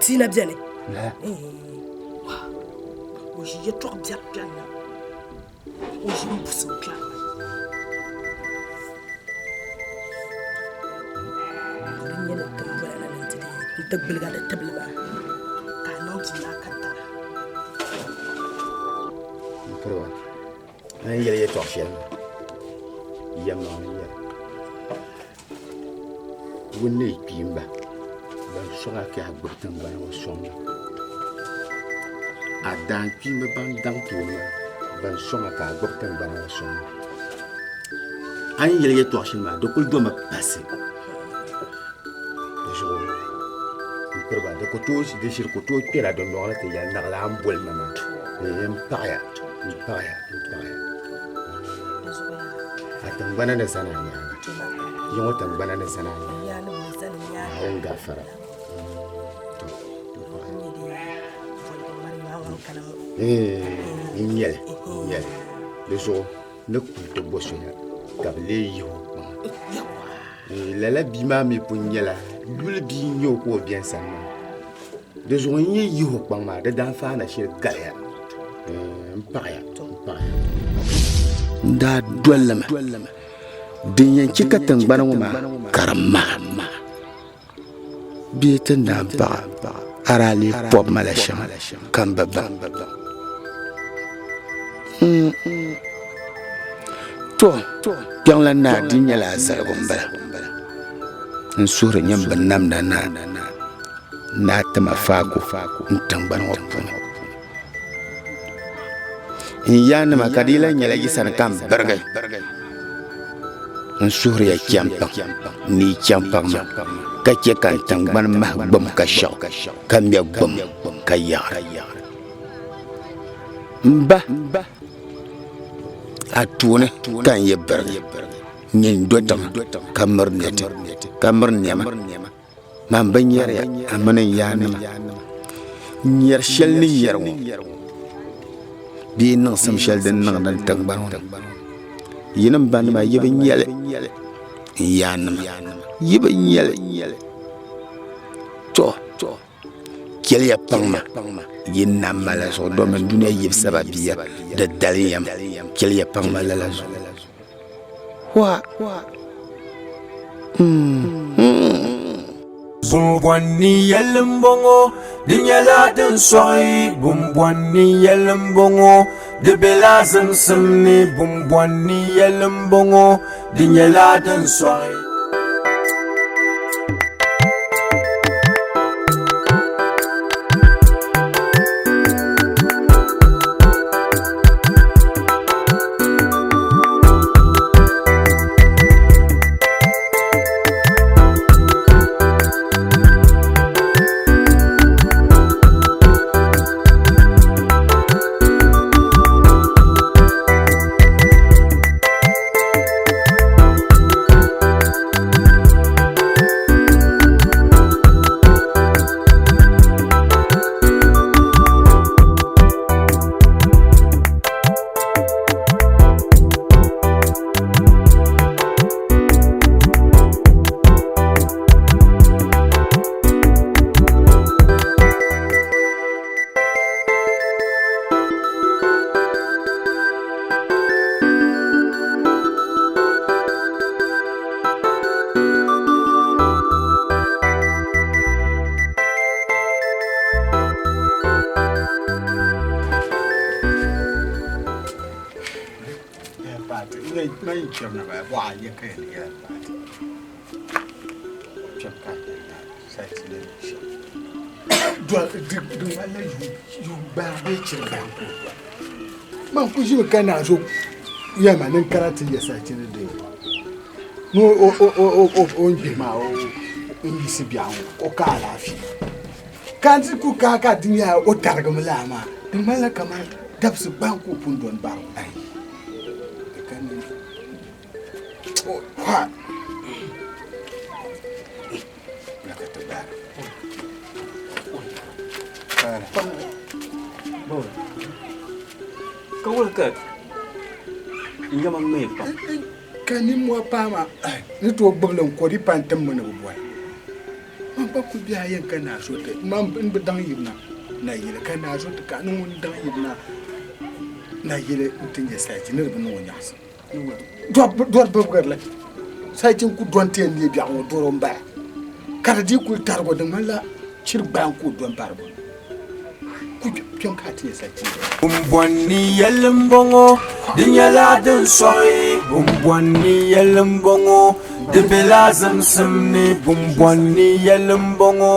Tiina beni. O ʒi yɛtɔɣ biɛri kpɛrina. O ʒi m-busim kpɛrina. Din nyɛ ni tiŋ bɔla na ni nti di nti gbiligi a di tibili maa ka a niŋ bia maa ka tiŋa. M piriba, a ni yɛli yɛtɔɣ shɛli maa, yɛlimaŋli n-nyɛ li. Ŋun ni yi kpiimba ban sɔŋ a ka a gbubi tiŋgbani ŋɔ sɔŋ ma. A daan kpiimba ban daŋ tooni maa ban sɔŋ a ka a gbubi tiŋgbani ŋɔ sɔŋ ma. A ni yɛli yɛtɔɣ shɛli maa di kuli domi pasi. Di zuɣu n piri ba di ku tooi di shiri ku tooi kpɛla dundɔŋ ni ti yɛli naɣila a ni boli ma maa n paɣiya n paɣiya n paɣiya. A tiŋgbana ni zani a nyaaŋa. Yi ŋɔ tiŋgbana ni zani a nyaaŋa. Naawuni gafara. N nyɛli n nyɛli di zuɣu ni kuli ti bo soya ka bi lee yihi o kpaŋa. Lala bia maa mi pun nyɛla yuli bia n nyɛ o ka o bɛn sani maa. Di zuɣu n yi yihi o kpaŋ maa di daanfaana shiri galiya. N paɣiya n paɣiya. N daa dolimi din yɛn chɛ ka tiŋgbani ŋɔ maa ka di maha bee ti naan paɣa a daa lee pɔbi ma la shɛm ka m bi baŋ. To, Kpiɔŋlan Naa di nyɛla a zaligu m-bala. N suhuri nyɛ m bi namda naa ni a ti ma faako n tiŋgbani ŋɔ puuni. N yaannima ka di yi lan nyɛla yi sani ka m birigi, n suhiri ya chɛmpaŋ ni yi chɛmpaŋ ma, ka chɛ ka n tiŋgbani mahi gbum ka shɛɣu, ka ŋme gbum ka yaɣiri. M ba, a tooni ka n yi birigi, nyin do tiŋa ka miri nɛti, ka miri nɛma. Man bi nyɛriya a mini n yaannima n-nyɛri shɛli ni nyɛri ŋɔ bee niŋsim shɛli din niŋdi n tiŋgbani ŋɔ ni. Yinim banima yi bi nya li, n yaannima yi bi nya li. Tɔ! Chɛliya paŋ ma yi nam ma la zuɣu, domin dunia yibu sababiya di dalinyam. Chɛliya paŋ ma lala zuɣu. Wa! Bumbɔnni yɛli m-bɔŋɔ, di nyɛla din sɔɣi. Bumbɔnni yɛli m-bɔŋɔ, di bela zimsim ni. Bumbɔnni yɛli m-bɔŋɔ, di nyɛla din sɔɣi. kpɛbu na bala bɔɣa nyɛ ka yɛn yɛla paati kpɛbu ka saati ni shɛm di ŋmanila yuun gbaa bee chiri gbaa ka o dɔli man ku ʒimi ka naa zo yɛlima ni n kana ti yɛ saati ni dee ni o ni gbihi maa o ni yiɣisi biɛɣu ŋɔ o ka alaafee ka n ti ku kaai ka di nyɛla o tarigimi laa maa di ŋmanila kamani dabisi gbaŋ ka o pun dɔni bari ayi di ka ni ha na ka ti baari ka wuli ka n nyɛma ŋmee pam ka nimmohi paai ma ni tooi gbubili n ko di pa n timmi ni bi bɔli Man gba kuli biɛla yɛn ka naa so ti man n bi daŋ yirina nayili ka naa so ti ka ni ŋun daŋ yirina nayili n ti nyɛ sayichi ni di bi niŋ o nyaɣisim dɔri bibigirili sayichi n ku dɔn ti yɛn neei biɛɣu ŋɔ dɔro n bala ka di dii kuli tarigo di ŋmanila chiri gbaliŋ ka o dɔn barigu ku kpɛm ka a ti nyɛ sayichi Bumbɔnni yɛli m-bɔŋɔ, di nyɛla din sɔɣi. Bumbɔnni yɛli m-bɔŋɔ, di bela zimsim ni. Bumbɔnni yɛli m-bɔŋɔ,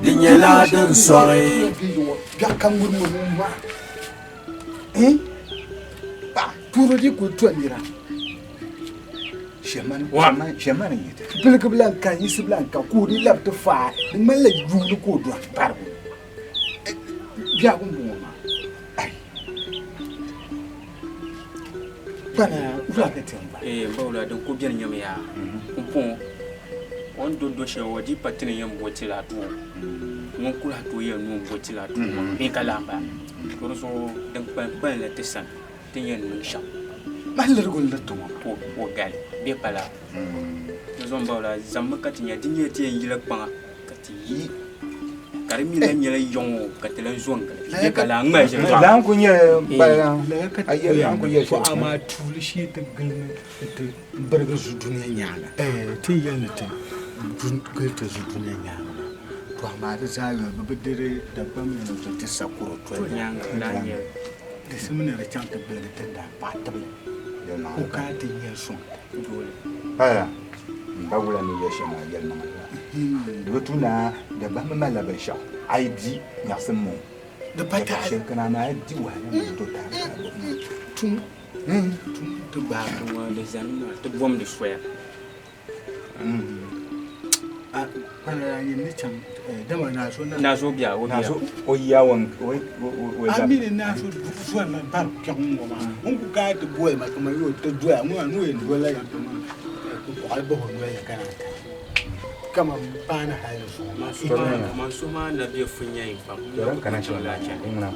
di nyɛla din sɔɣi. Piligi lan ka yiɣisibu lan ka ka o di labi ti faai di ŋmanila yuuni ka o dɔni barigu. Biɛhigu m-bɔŋɔ maa. Ai! Kpana wula ka ti yɛn gbaai? Ee, m ba wula din kuli beni nyɛmi yaa. Pumpɔŋɔ o ni do do shɛli o dii pa ti ni yɛn bo ti la duu. Ŋun kuli lahi tooi yɛn nuu m-bo ti la duu maa bee ka lahi m-bala. To di zuɣu din kpalim kpalim la ti sani ti ni yɛn niŋ shɛm. Mali lirigu n-liri ti ŋɔ maa. Ka o gali bee pa laa. Di zuɣu m ba wula zaŋmi ka ti nya di nyɛla ti yɛn yila kpaŋa ka ti yi ka di mi lahi nyɛla yiŋ ŋɔ ka ti lahi zo n-gili bee ka laa ŋmahi ʒiri Laa n-ku nyɛ kpaliŋ To amaa tuuli shee ti gilimi ti birigi zu dunia nyaaŋa. Ti ni yɛli ni ti gili ti zu dunia nyaaŋa maa, to amaa di zaa yoli bɛ bi diri Dagbam yɛli ni ti sakoro toli nyaaŋa. Di simdi ni di chaŋ ti biligi tindaan paɣa tibili ka o kana ti nya sɔŋ ti. Paya. M ba wula ni yɛli shɛm maa yɛlimaŋli la. Di bi tu ni a Dagbamba malila binshɛɣu a yi di nyaɣisim ŋɔ. Di pa taɣi. Shɛli kana amaa a yi di wahala ni di tooi taɣi ka a gbubi maa. Tum tum ti gbaai. Ŋɔ di zanimi maa ti bom di soya. Kpana nyini ni chaŋ dama Naaso na. Naaso bia o bia. Naaso o ya wan o o A mi ni Naaso zoli mi bari kpɛŋ ŋɔ maa n ku kana ti boli ma kaman yo ti doya ŋɔ maa ni o yɛn dolila yɛm ti maa kuɣali bahi o noli ni ka naan kana kaman paani hali ni zuɣu maa. Man suhu maa na be funyayi pam. Tɔra kana chaŋ laa chani ŋuna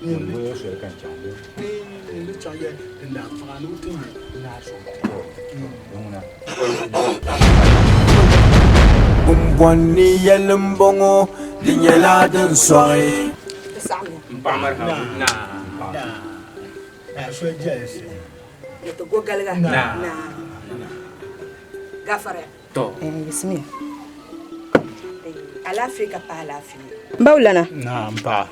ŋun boli soli ka n chaŋ bee. Ni chaŋ yɛli ti naa paɣa ni o ti nyɛ Naaso. Ŋuna. Bumbɔnni yɛli m-bɔŋɔ, di nyɛla din sɔɣi. M ba wulana. Naam paɣa.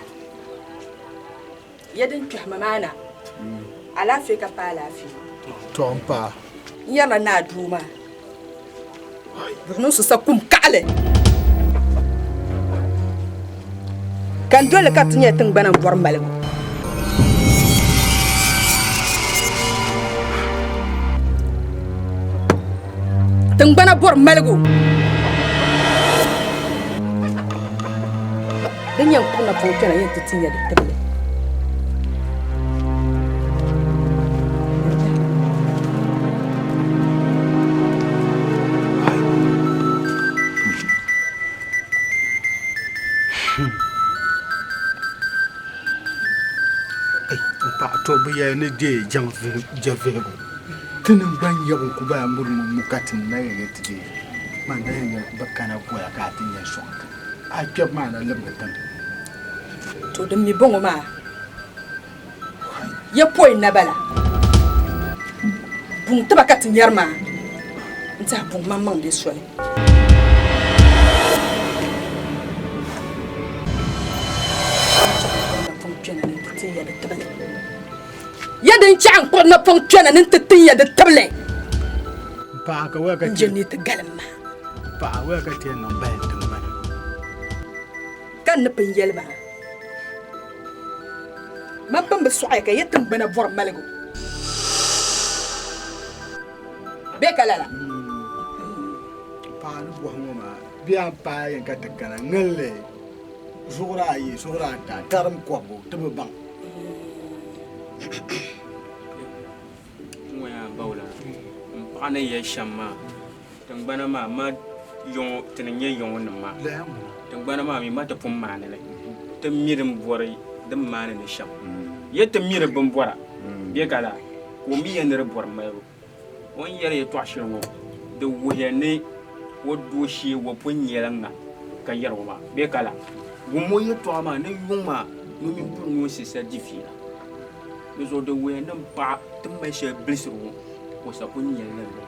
Ya din kpɛhi ma maa na, alaafee ka pa alaafee. Tɔ m paɣa. N yɛrila naa doo maa, buɣu niŋ so sa kum kaɣili. Ka n doli ka ti nyɛ tiŋgbana m-bɔri maligu. Tiŋgbana bɔri maligu. Din yɛn kpuɣi napɔŋ kpɛna yɛn ti ti nya di tibili. Paɣa to bi yɛli ni deei jaŋ vihigu ti ni gba nyɛbu n ku bala miri ŋɔ ka ti na yɛn ti deei man na yɛn bi kana goya ka a ti nyɛ sɔŋ ti. A kpɛbu maa na libigi tiŋ. To din mi bɔŋɔ maa, ya pɔi naba la, buŋ tiba ka ti nyari maa n-tɛhi buŋ maŋmaŋ bɛ soli. Ya din chaɣi n-kpuɣi napɔŋ kpɛna ni nti tin ya di tibili. Paɣa ka waya ka N je ni ti galim ma. Paɣa waya ka ti yɛn niŋ bahi tiŋgbani. Ka n ni pun yɛli maa, man pun bi sɔɣiya ka ya tiŋgbana bɔri maligu bee ka lala? Paɣa ni bɔhi ŋɔ maa, bɛ a paai yɛn ka ti kana ŋalli zuɣuri ayi zuɣuri ata tarim kɔbigu ti bi baŋ. Ŋɔ yaa bawula m paɣa ni yɛli shɛm maa tiŋgbana maa ma yiŋɔ ti ni nyɛ yiŋɔ nim maa tiŋgbana maa mi ma ti pun maani li ti mi din bɔri din maani ni shɛm yɛ ti mi di bin bɔra bɛ ka la ka o mi yɛ ni di bɔri malibu o ni yɛri yɛtɔɣ shɛli ŋɔ di wuhiya ni o dooshee o pun nyɛla ŋa ka yɛri o maa bɛ ka la wum o yɛtɔɣa maa ni yuŋ maa ni o mini buri noonsi sa di fiila Di zuɣu di wuhiya ni m paɣa ti mali shɛli bilisiri ŋɔ o sa kuli nyɛli lala ŋɔ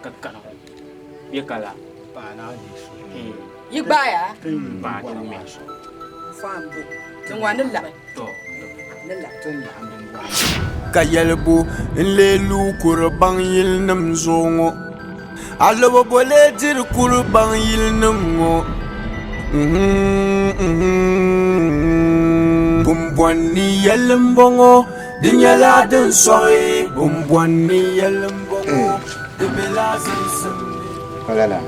ka kana ŋɔ bɛ ka la. Yi gbaaya? Paɣa ti ŋmɛ. Faan bo. Ti ŋɔ ni labi. Ni labi. Ka yɛlibu n-lee lu kuri baŋ yilinim zuɣu ŋɔ. Alobo bo lee diri kuri baŋ yilinim ŋɔ. Bumbɔnni yɛli m-bɔŋɔ, di nyɛla din sɔɣi. Bumbɔnni yɛli m-bɔŋɔ, di bela zibisim ni. Pa lala,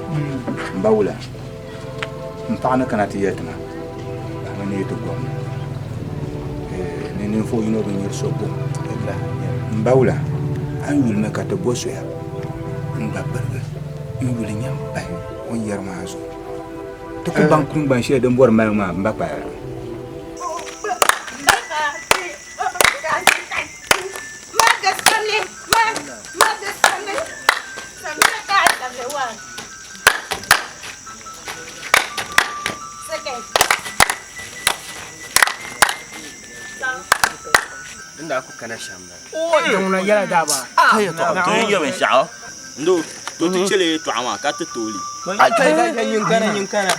m ba wula, m paɣa ni kana ti yɛli ti ma, bahimi ni yi ti gom ni ninvuɣ yino bi nyuri so buɣim. M ba wula, a ni yuli mi ka ti bo soya n-gba birigi n-yuli nya m-pahi o ni yɛri maa zuɣu. Ti ku baŋ tiŋgban shɛli din bɔri maligu maa, m ba kpaya. Din daa ku kana shɛm bala. Ŋuna yɛla daaba. To yi nyɛ binshaɣu ndo to ti chɛla yɛltɔɣa maa ka ti tooli.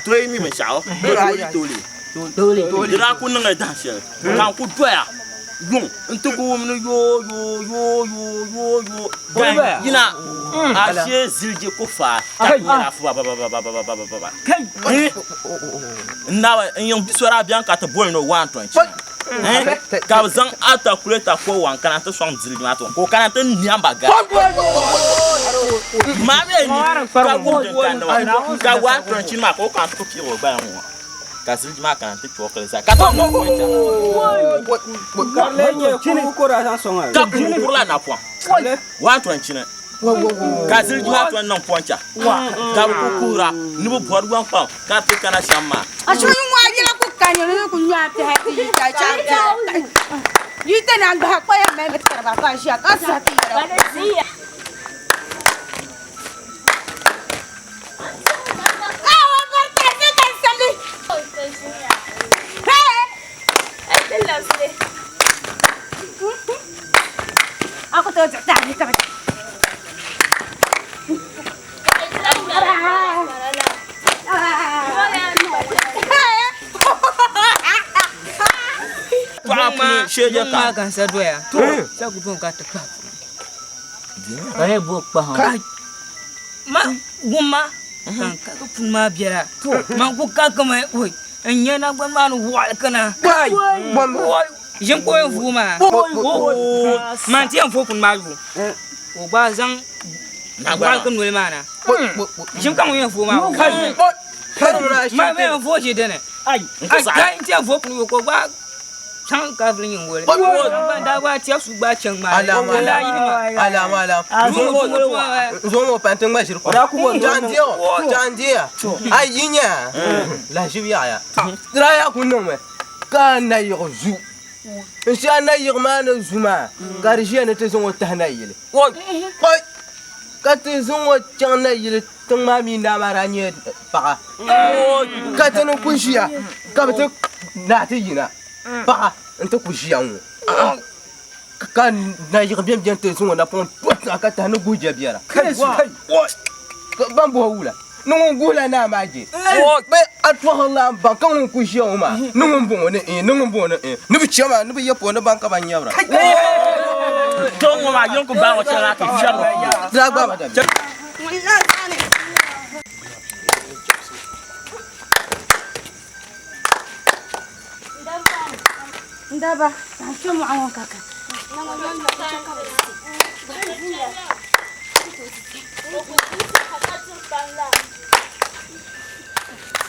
To yi mi binshaɣu to ti tooli. Di daa ku niŋla dahin shɛli ka n ku doya yuŋ n ti ku wum ni yoo yoo yoo yoo yoo yoo gan yina ashee ziliji ku faai ka di nyɛla fubababababababa n naba n yiŋ bi so daa bɛni ka ti boli ni o waan tɔn chana ka bi zaŋ atakulɛta ko wan kana ti sɔŋ ziliji maa tooni ka o kana ti niɛmba gari maa mi ka wum din kanna maa ka waan tɔn chini maa ka o kana ti ku piigi o gbaya ŋɔ ka ziliji maa kana ti chɔkili zaa ka ti ka kurila napɔŋ waan tɔn chini ka ziliji maa tɔn niŋ pɔncha ka bi ku kuhira ni bi bɔri yɔŋ pam ka ti kana shɛm maa. Acho yi ŋɔ yɛla ku ka nyɛ ni ku nyɔ piɛhi ti yi ta chaŋ yi ti na gbahi kpaya mali mi tariba ka ʒiya ka sa ti yɛla. Paɣa puni shee je ka. Gansa doya. Sa ku bɔn ka ti kpahi puni. Ka ne bo kpahi. Ma wumma kan ka ka puni maa biɛla. Man ku ka kama oi n nyɛ nagbani maa ni waɣali kana. Ʒini ka o yɛn vuui maa. Man ti yɛn vuui puni maa yu. O gba zaŋ waɣali noli maa na. Ʒini ka ŋun yɛn vuui maa. Ma yɛn vuui ʒi dini. Ai n ti yɛn vuui puni yu ka o gba chaŋ ka vuli nyingoli. Ban daa gba tiɛbu su gba chaŋ maa. Alama alama. Zo mo pan tin gba ʒiri kom. Jandiya jandiya. Ai yi nya lahiʒibu yaɣaya. Dira yaa ku niŋmi ka nayiɣi zu. N shee a nayiɣi maa ni zu maa ka di ʒiya ni ti zaŋ o tahi nayili. Kpɔi ka ti zaŋ o chaŋ nayili tiŋ maa mi naa maa daa nyɛ paɣa ka ti ni ku ʒiya ka bi ti naa ti yina paɣa n ti ku ʒiya ŋɔ ka nayiɣi bɛn bɛni ti zaŋ o napɔŋ to ka tahi ni guhi jɛbiɛla ban bɔhi wula ni ŋun guhila naa maa je bɛ a tɔhirila n baŋ ka ŋun ku ʒiya ŋɔ maa ni ŋun bɔŋɔ ni ni ŋun bɔŋɔ ni ni bi chɛ maa ni bi yɛ pɔɔ ni baŋ ka ban nyɛbira To ŋɔ maa yɛn ku baai o chɛla ka fiɛbi o. Daa gba Ŋun na zani. Ndaba, n kpɛ mɔɣu ŋɔ kaka.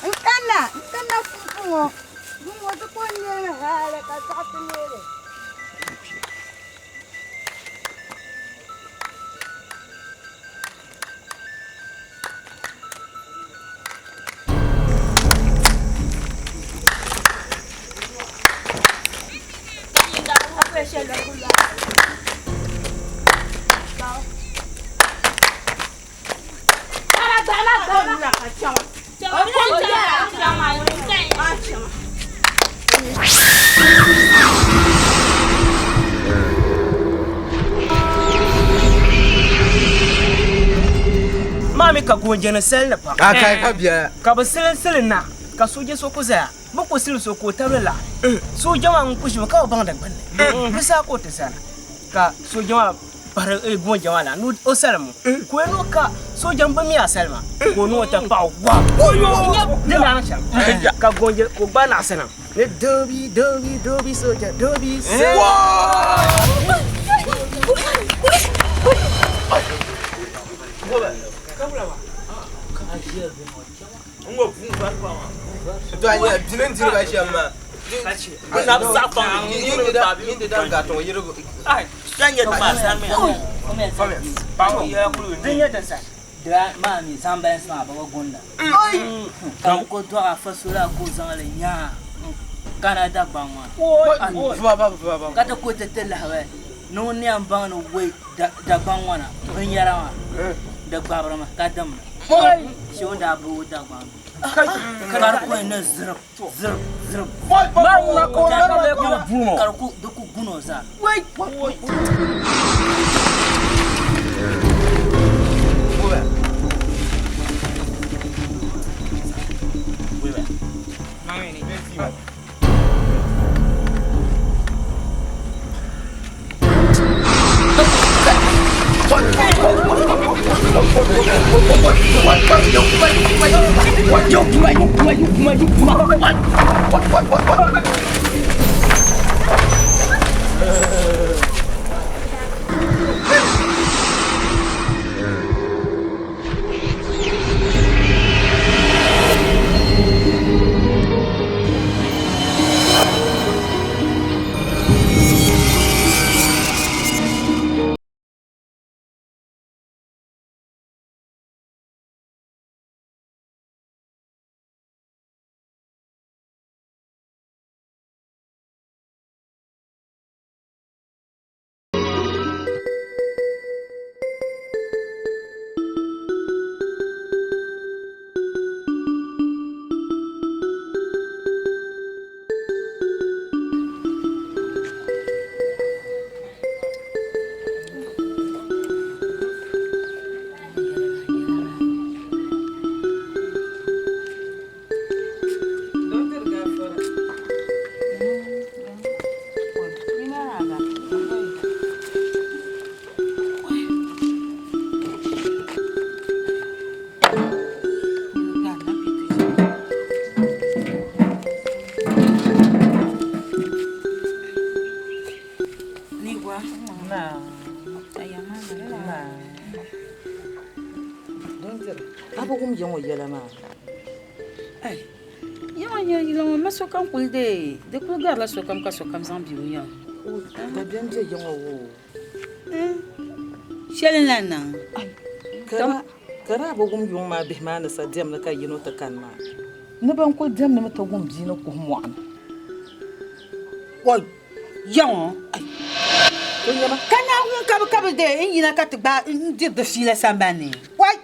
N kanna, n kanna fufu ŋɔ. Ŋɔ ti ko neemi hali ka zaɣa ti neeli. Maa mi ka goonjɛni sali ni pam. A kai ka biɛla. Ka bɛ silinsili na ka sooja so ku zaya. Bɛ ku sili so ka o tabili laɣiri. Sooja maa ŋun ku ʒimi ka bi baŋ di gbunni. Di saha ka o ti zana ka sooja maa pahiri goonjɛ maa la ni o salim o. Ka o yɛli ni o ka sooja m-bi mi a salima ka o niŋ o tankpaɣu wahu. Di ni daa niŋ shɛm ka goonjɛ ka o gbaai naɣisi niŋ ni doobi doobi doobi sooja doobi. To a nyɛ bini n diri ba shɛm maa. Yin di dan gari ŋɔ yirigu. Dira maa mi zaŋ balinsi maa bɛ bi gunda. Ka bɛ ku dɔɣi afa so la ka o zaŋ li nyaa kana Dagbaŋ maa. Ka ti ku ti ti lahabali ni ŋun ni yɛn baŋ ni wei Dagbaŋ ŋɔ na binyɛra maa di gbabirimi ka dimda. Shee o ni daa bi o Dagbaŋ ka di ku ni zirib zirib zirib ka di ku gun o zaa. A bi wum ya ŋɔ yɛla maa? Ya ŋɔ yɛla ŋɔ ma sokam kuli dee di kuli garila sokam ka sokam zaŋ bɛ o yaŋ. Dabiɛm be ya ŋɔ woo. Shɛli n-lahi niŋ. Ka daa bi wum yuŋ maa bihi maa ni sa diɛmdi ka yino ti kani maa. Ni ban kuli diɛmdimi ti wum bia ni kuhi mɔɣu ni. Oi! Ya ŋɔ! Ka Naawuni ka bɛ ka bɛ dee n-yina ka ti gbaai n-diri di fiila sambani ni. Oi!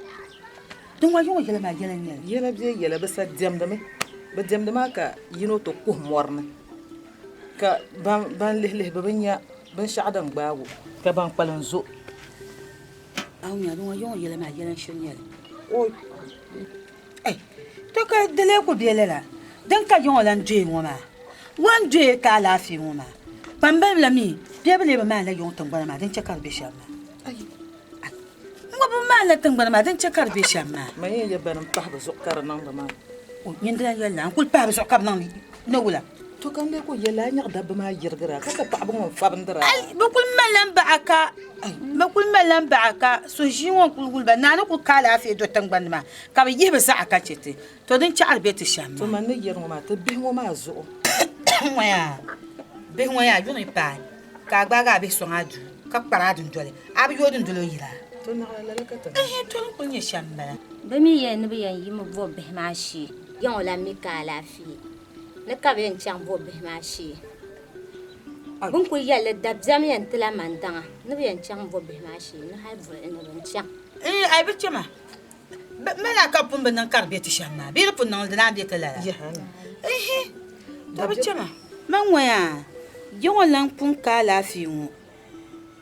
Din ŋɔ yuŋ yɛla maa yɛla n-nyɛ li. Yɛla bee yɛla bɛ sa diɛmdimi. Bɛ diɛmdi maa ka yino ti kuhi mɔri ni ka ban lihilihi bɛ bi nya binshɛɣu din gbaag o ka ban kpalim zo. A nya din ŋɔ yuŋ yɛla maa yɛla n-shiri nyɛ li. Oi! To ka di lee ku be lala, din ka yiŋɔ lan doya ŋɔ maa, o ni doya ka alaafee ŋɔ maa, kpambaliba la mi bɛ bi lee bi maanila yiŋ tiŋgbana maa din chɛ ka di be shɛm maa. N gba bi maani. A la tiŋgbani maa din chɛ ka di be shɛm maa. Man yɛn yɛ bani m-pahi bɛ zuɣu ka di niŋdi maa. O nyin di lan yɛli la, n kul pahi bɛ zuɣu ka bɛ niŋdi ni wula? To ka n lee ku yɛli a nyaɣi dabba maa yirigira ka ka paɣiba ŋɔ n-fabindira. Ai, bɛ kul malila m baɣa ka, bɛ kul malila m baɣa ka suhuʒii ŋɔ n-kul wuli ba. Naa ni kul ka alaafee do tiŋgbani ni maa, ka bɛ yihi bɛ zaɣa ka chɛ ti. To din chaɣiri be ti shɛm maa. To man ni yɛri ŋɔ maa, ti bihi ŋɔ maa zuɣu. Ŋɔ yaa, bihi ŋɔ yaa, yuŋ yi paai ka a gbaagi a bihi sɔŋ a duu ka kpari a dundoli, a bi yooi dundoli o yira. To naɣila lala ka ti niŋ. Ɛhɛn, to ni kul nyɛ shɛm m-bala. Bɛ mi yɛli ni bɛ yɛn yimi bo bihi maa shee. Yiŋ o lan mi ka alaafee ni ka bɛ yɛn chaŋ bo bihi maa shee. Bɛ ni kuli yɛli li dabiɛm yɛn ti la mandaŋa ni bɛ yɛn chaŋ bo bihi maa shee ni hali buɣili ni bɛ ni chaŋ. Ɛɛn, a yi bi chɛ ma, Bɛ mali a ka bɛ pun bi niŋ ka di be ti shɛm maa bee di pun niŋ li di naan be ti lala? Ihi, to bi chɛ ma. Man ŋɔ yaa, ya ŋɔ lan pun ka alaafee ŋɔ,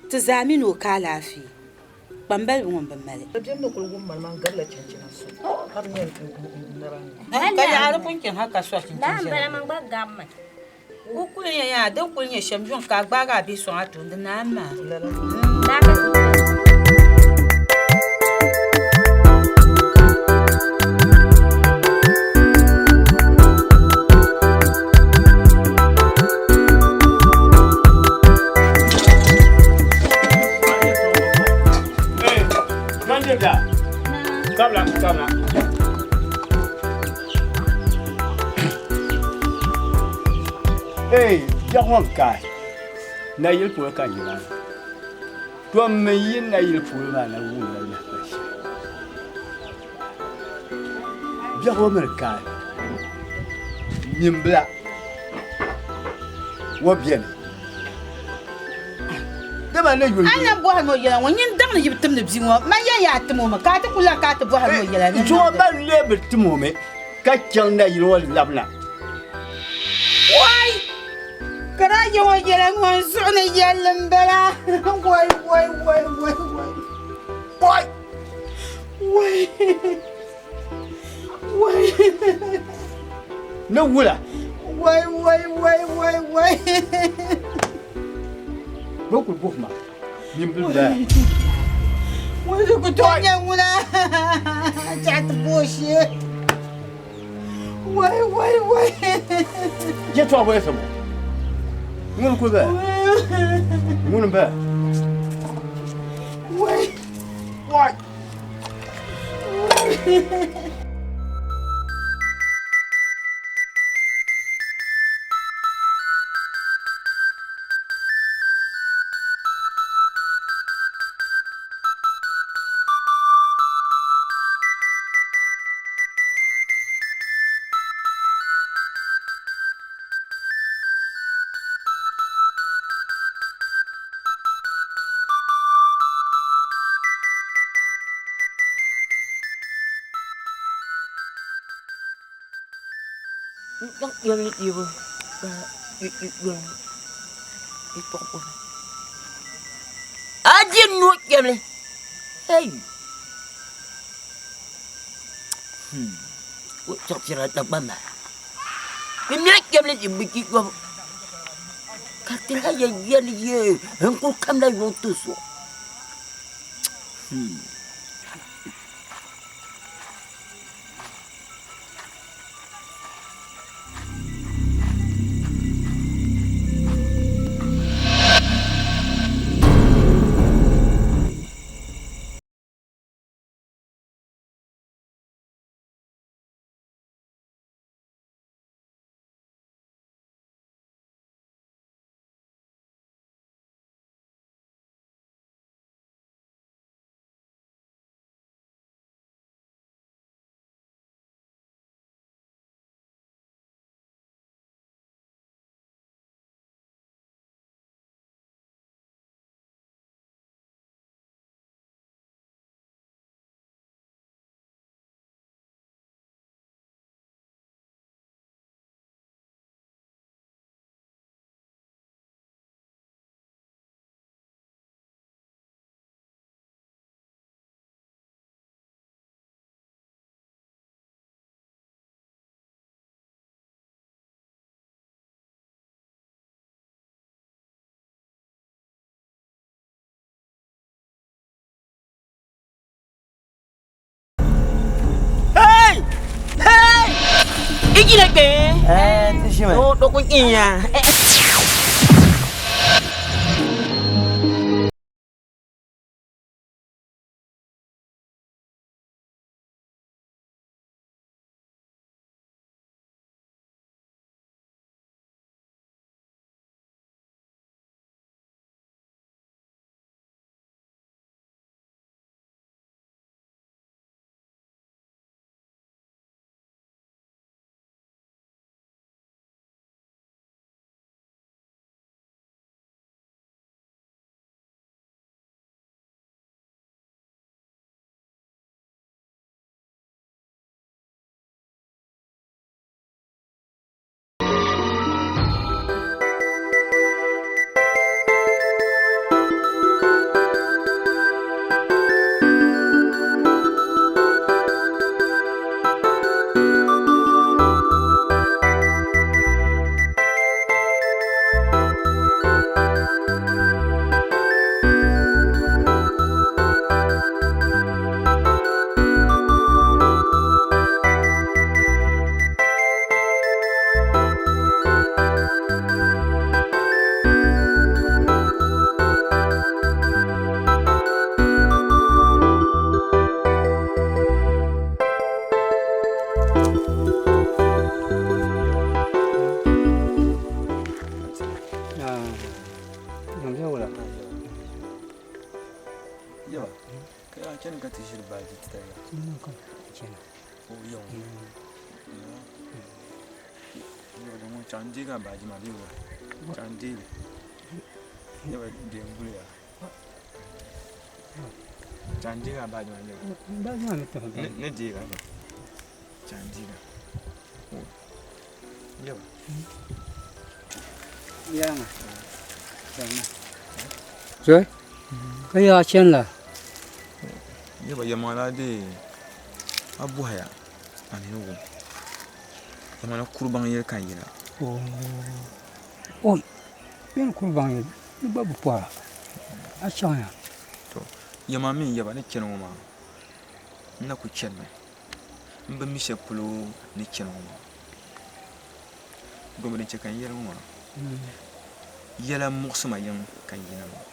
ti zaa mi ni o ka alaafee, kpambaliba ŋɔ m-bi mali. Dabiɛm ni kuli wum mani maa n-garila chinchina so ka di nyɛ n naba ni. Ka yaɣiri pun chani hal ka sɔri chinchini Lala ʒiɛla. m-bala man gba gabimi. O kuli nyɛ yaa, din kuli nyɛ shɛm yuŋ ka a gbaagi a bihi sɔŋ a tooni di naan maa. Kabla, kabla. Hey, biɛɣu ŋɔ n-kaai nayili polo ka n yi maa na. To m mi yi nayili polo maa na wumla lahibali shɛli. Biɛɣu ŋɔ mi ni kaai nyimbila ŋɔ beni. Dama ni yuli A na bɔhiri ma o yɛla ŋɔ, nyin daŋ ni yi bi timdi bia ŋɔ, man yɛn yaa tim o mi, ka a ti kul lan ka a ti bɔhiri ma o yɛla ni Zuɣu niŋdi. ban lee bi tim o mi ka chaŋ nayili ŋɔ labina. Wai! Ka daa yɛ ŋɔ yɛla ŋɔ n zuɣu ni yɛlli m-bala. Wai, wai, wai, wai, wai. Wai! Wai! Wai! Ni wula? Wai, wai, wai, wai, wai. Bɛ kul buhi ma nyimbil baya. Ŋun di ku tooi nyɛ ŋuna chaɣ ti bo o shee. Wai, wai, wai. Yɛtɔɣa bɔya sabo. Ŋuni kuli baya. Ŋuni baya. Wai. Wai. A di nuu kpɛmli. Hey! O chaɣisira Dagbaŋ maa. Bɛ mila kpɛmli di bi chi yɔbu. Ka ti lahi yɛn yɛli yee n kuli kamla yuŋ ti so. Ijina kpe. Eh, ti shima. O do ku iya. Zoe, ka yaa chani la? Yaba yɛlimaŋli a dee a bɔhaya a nini wum yɛlimaŋli kuri baŋ yɛli ka n yina. Oi, bɛ ni kuri baŋ yɛli di gba bi pɔra a chaŋya. To yɛlimaŋli mi n yaba ni chani ŋɔ maa n na ku chanimi m bi mi shɛli polo ni chani ŋɔ maa domi din chɛ ka n yɛli ŋɔ maa yɛla muɣisi ma yiŋ ka n yina maa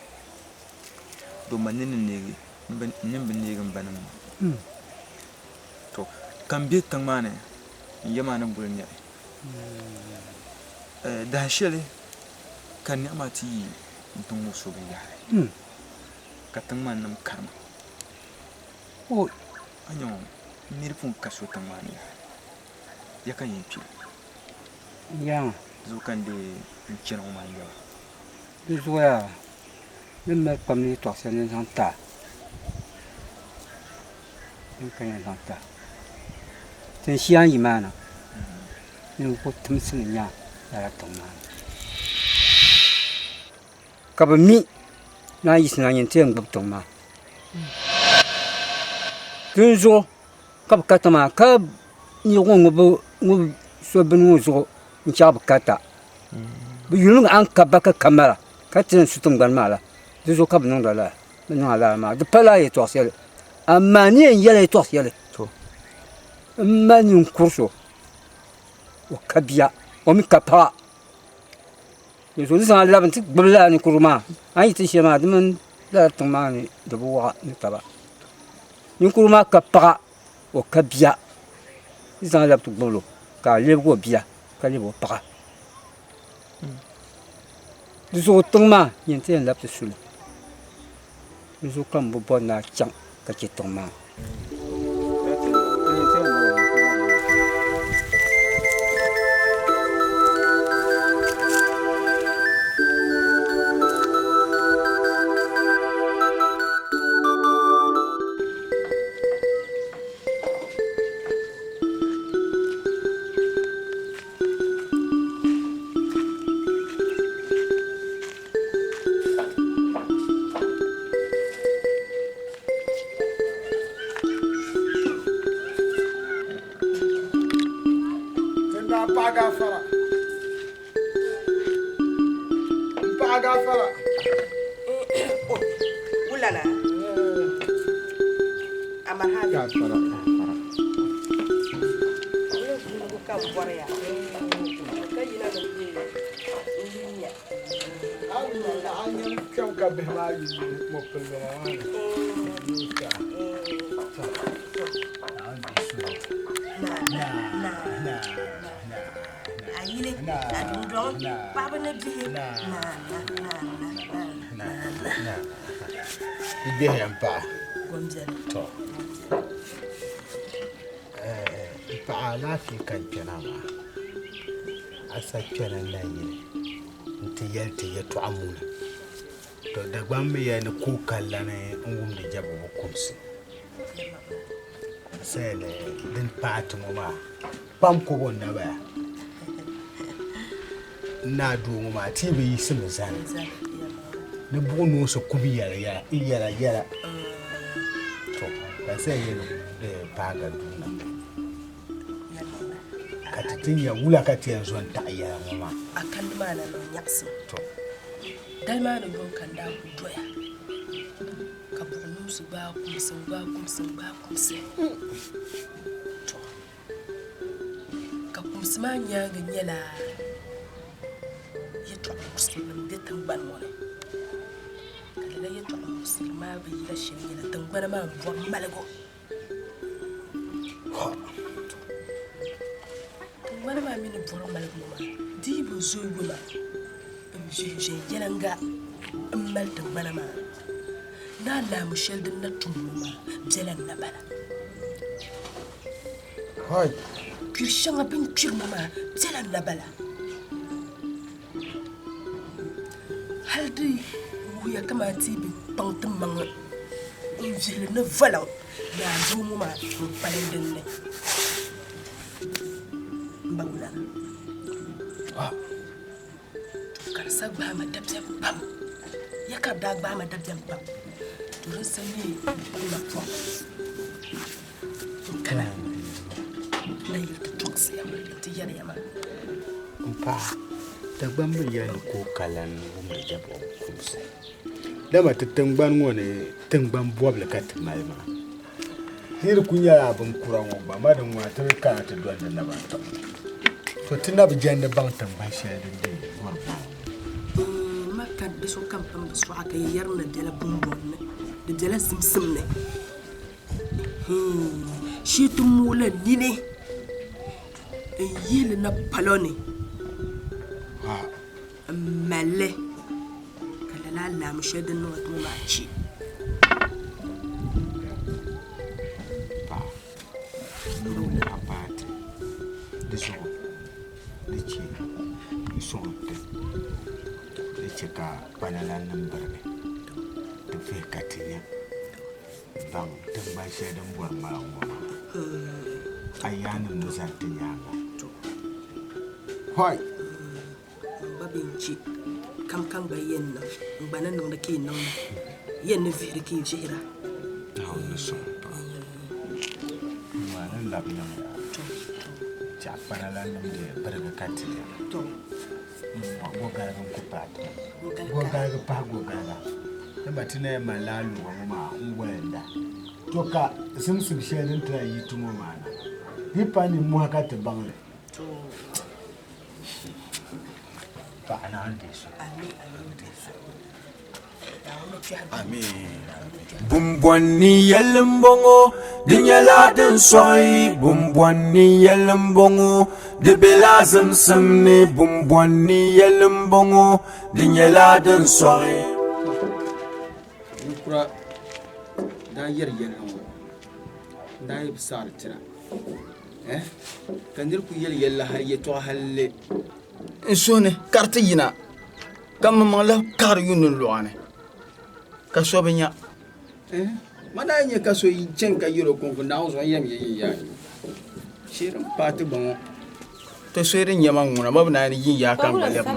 domi n ni neegi n ni bi neegi m ba nim maa to ka n be tiŋ maa ni n ya maa ni guli niɣi dahin shɛli ka niɣi maa ti yi n ti ŋubi so binyahari ka tiŋ maa nim karima a nya ŋɔ n mi di pun ka so tiŋ maa ni yaha ya ka n yɛn kpi Yaŋa. Zuɣu ka n dee n chani ŋɔ maa n yaba. Di zuɣu yaa ni mali kpam ni yɛtɔɣa shɛli ni zaŋ ti a din ka yɛn zaŋ ti a tin shia n yi maa na ni n ku timsi ni nya lala tiŋ maa ni ka bi mi ni a yiɣisi na nyini ti yɛn gbubi tiŋ maa dinzuɣu ka bi ka tiŋ maa ka niraba ŋɔ ŋubi so bini ŋɔ zuɣu n chɛŋ bi karita bi yulimi a ni kaba ka ka mala ka ti yɛn su tingbani maa la di zuɣu ka bi niŋda lala bi niŋla lala maa di pa lala yɛltɔɣa shɛli amaa ni yɛn yɛla yɛltɔɣa shɛli n ma ninkuri so o ka bia o mii ka paɣa Dinzuɣu ni zaŋ a labi nti gbubi lala ninkurigu maa, a ni yi ti shɛli maa di mini lala tiŋ maa ni di bi waɣa ni taba. Ninkurigu maa ka paɣa, o ka bia, ni zaŋ a labi ti gbubi o ka a lebigi o bia ka lebigi o paɣa. Di zuɣu tiŋ maa nyini ti yɛn labi ti suli. Di zuɣu ka m bi bɔri ni a chaŋ ka chɛ tiŋ maa. ka n bɔri ya. Ka yina ni bɛ n yi nya. A nyɛ kpɛm ka bihi maa yi mɔpiligu maa ni. A yili, a dundɔŋ, paɣaba ni bihi, naa na, naa na, naa na. Di gbɛhiya m paɣa. Gombiɛli. Tɔ. M paɣa alaafee ka n kpɛna maa. A sa kpɛna n na yili nti yɛli ti yɛtɔɣa muni. Tɔ Dagbaŋ mi yɛli ni kuɣ kalilani n-wumdi jɛbigu kumsi. N saya ni din paai ti ŋɔ maa kpam kobo n-nabaya. N naa doo ŋɔ maa ti yi bi yiɣisimi zani ni buɣ noonsi kubi yɛla yɛla yɛla. To ka n saya yɛli ni paaga duu na ka ti ti nya wula ka ti yɛn zo n-taɣi yɛla ŋɔ maa. A kandi maa na niŋ nyaɣisim. To. Dali maa ni yuŋ ka n daa ku doya ka buɣ noonsi gbaai kumsi n-gbaai kumsi n-gbaai kumsi. To. Ka kumsi maa nyaaŋa nyɛla yɛtɔɣ muɣisirinim be tiŋgbani ŋɔ ni. Ka lala yɛtɔɣ muɣisiri maa bi yila shɛli nyɛla tiŋgbana maa m-bɔri maligu. Tiŋgbana maa mi ni bɔri maligu ŋɔ maa, di yi bi zooi yoma n-vihi viɛnyɛliŋga m-mali tiŋgbana maa, ni alaamu shɛli din na tum ŋɔ maa bela n-na bala. Kpiri shɛŋa bɛ ni kpiri ŋɔ maa bela n-na bala. Hal di wuhiya kaman ti yi bi kpaŋ timaŋa n-vihili ni valiŋ ni a doo ŋɔ maa n-kpalim din ni. M ba wulana, ka di sa gbaai ma dabiɛm pam. Ya ka di daa gbaai ma dabiɛm pam, to din sa nyɛ n napɔŋ. N kana na yili ti tɔɣisi ya nti yɛli ya maa. M paɣa, Dagbaŋ bi yɛli ni ka o ka lan wumdi jɛbuɣu kumsi. Dama ti tiŋgbani ŋɔ ni tiŋgbani bɔbili ka ti mali maa. Di di kuli nyɛla a binkura ŋɔ gba, ma din ŋuna ti bi kana ti doli di naba n-tɔŋ. To ti na bi jɛndi baŋ tiŋgbani shɛli din dii bɔri bɔbu. Ma ka di sokam pam bi sɔɣa ka yi yɛri ni di bela bumbɔn ni, di bela zimsim ni. Shee ti mooi la nini n-yihi li na palo ni m-mali li ka lala alaamu shɛli din niŋ ti ŋɔ maa che. Di zuɣu di che n-sɔŋ ti di che ka kpana lan niŋ birigi ti vihi ka ti nya. Baŋ tiŋgbani shɛli din bɔri ŋmaligu ŋɔ maa, a yaannim ni zani ti nyaaŋa. Hɔi! N gba bɛ n-chɛ kam ka n gba yɛn niŋ, n gba ni niŋdi ka yi niŋda, yɛn ni vihiri ka yi vihira. Naawuni ni sɔŋ paɣa. N maa ni labi yiŋ yaa. Tɛɣu kpana la nimdi birigi ka ti ya. Gogaligi n-ku paai ti ma. Gogaligi pahi gogaliga. Dama ti na yɛn malila aluga ŋɔ maa n-walinda. To ka zimsim shɛli din ti lahi yi ti ŋɔ maa na, di yi pa nimmohi ka ti baŋ li. Paɣa naan deei so. Bumbɔnni yɛli m-bɔŋɔ, di nyɛla din sɔɣi. Bumbɔnni yɛli m-bɔŋɔ, di bela zimsim ni. Bumbɔnni yɛli m-bɔŋɔ, di nyɛla din sɔɣi. Ninkura daa yɛri yɛlli ŋɔ n daa yi bi saɣiri tira eh? Ka niri ku yɛli yɛlli hali yɛtɔɣa halli n suhu ni ka di ti yina ka maŋmaŋ lahi kaɣiri yuuni n luɣa ni ka so bi nya. Ma daa nya ka so yi chani ka yɛl o kɔŋko Naawuni zuɣu n yɛm ya yin yaa yi. Shee din paai ti gba ŋɔ ti so din nyɛ ma ŋuna ma bi naan yin yaa ka n gba lɛbi ma.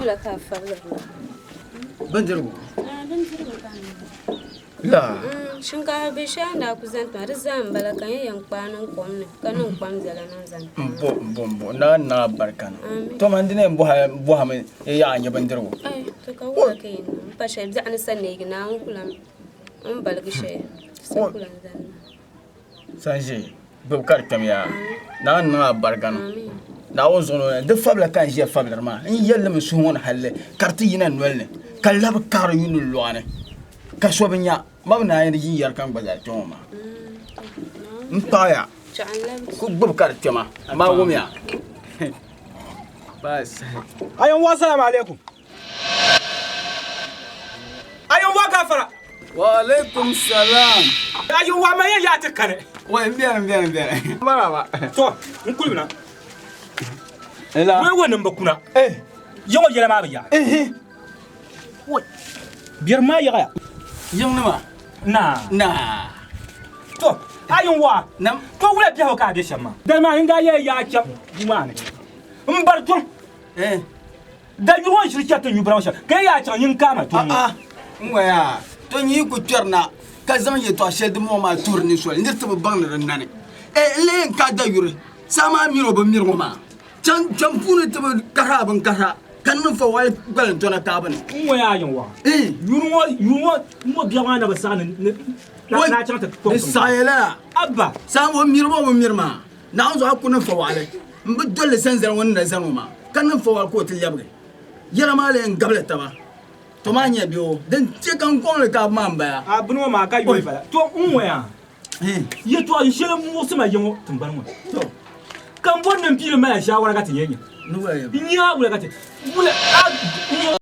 Bindirigu? La. Shinkaafa bɛ shɛli n daa ku zaŋ ti ma di zaa n bala ka n yɛn yɛn kpaai niŋ kom ni ka niŋ kpam biɛla niŋ zaŋ ti ma. N bo n bo n bo naa ni naa barika ni. To man dini yɛn bɔhimi yaɣa n nyɛ bindirigu. Ai to ka wula ka yɛn niŋ n pa shɛli biɛɣu ni sa neegi Naawuni ku lan n baligi shɛli sa ku lan zani na. Sanʒee gbubi ka di kpɛm yaa. Naa ni niŋ a barika ni. Naawuni zuɣu ni o na di fabila ka n ʒiya fabiliri maa n yɛli li mi suhu ŋɔ ni halli ka di ti yina n noli ni ka labi kaɣiri yuuni lɔɣa ni ka so bi nya ma bi naan yi yɛri ka n gba zaa kpe ŋɔ maa n paɣiya ku gbubi ka di kpɛma amaa wumya Ayan wa salamu alaikum. Ayan wa gafara. Wa alaikum salam. Ayan wa ma yan ya ti kani. Wa n bɛni n bɛni n bɛni. Maraba. To n kuli na. Ela. Wai wa nim bi kuna. Eh. Yaŋɔ yɛla maa bi yaɣi. Eh. Wai. Biɛri maa yaɣaya. Yiŋ nima. Naa. Naa. To ayan wa. Nam. To wula biɛhigu ka a bɛ shɛm maa. Dali maa n daa yɛli yaa chɛm duu maa ni. N bari tɔŋ. Eh. Da yuri ŋɔ n-ʒiri chɛri ti nyu bira ŋɔ shɛm, ka yi yaa chaŋ nyin kaama tɔŋ ŋɔ. A'a, n ŋɔya, to nyi yi ku kpɛri na ka zaŋ yɛtɔɣ shɛli dimbɔŋɔ maa tuhiri ni soli, nir ti bi baŋ ni di nani. E, n lee yɛn ka da yuri, saa maa miri o bi miri ŋɔ maa. Chaŋ chaŋ puuni ti bi kahir a binkahira, ka niŋ fa waɣili gbalim tɔna kaabu ni. N ŋɔya a yɛn waɣa. Yuri ŋɔ, yuri ŋɔ, n ŋɔ biɛɣu maa na bi saɣi ni ni ni a chaŋ ti kɔŋ Di saɣiya lala. Abba! Saa ŋɔ miri ŋɔ bi miri maa. Naawuni zuɣu a ku niŋ fawaɣili m-bi doli li sanzali ŋɔ ni na zani ŋɔ maa, ka niŋ fawaɣili ka o ti lɛbigi. Yɛla maa lee n-gabili taba. To maa nyɛ bɛ o din chɛ ka n kɔŋ li kaabu maa m-bala. A bini ŋɔ maa ka yoli bala. To n ŋɔya yɛtɔɣ shɛli m-muɣisi ma ya ŋɔ tiŋgbani ŋɔ ni, ka m bɔri ni m piili mali a shaawara ka ti nya nya. N nya a wula ka ti wula a.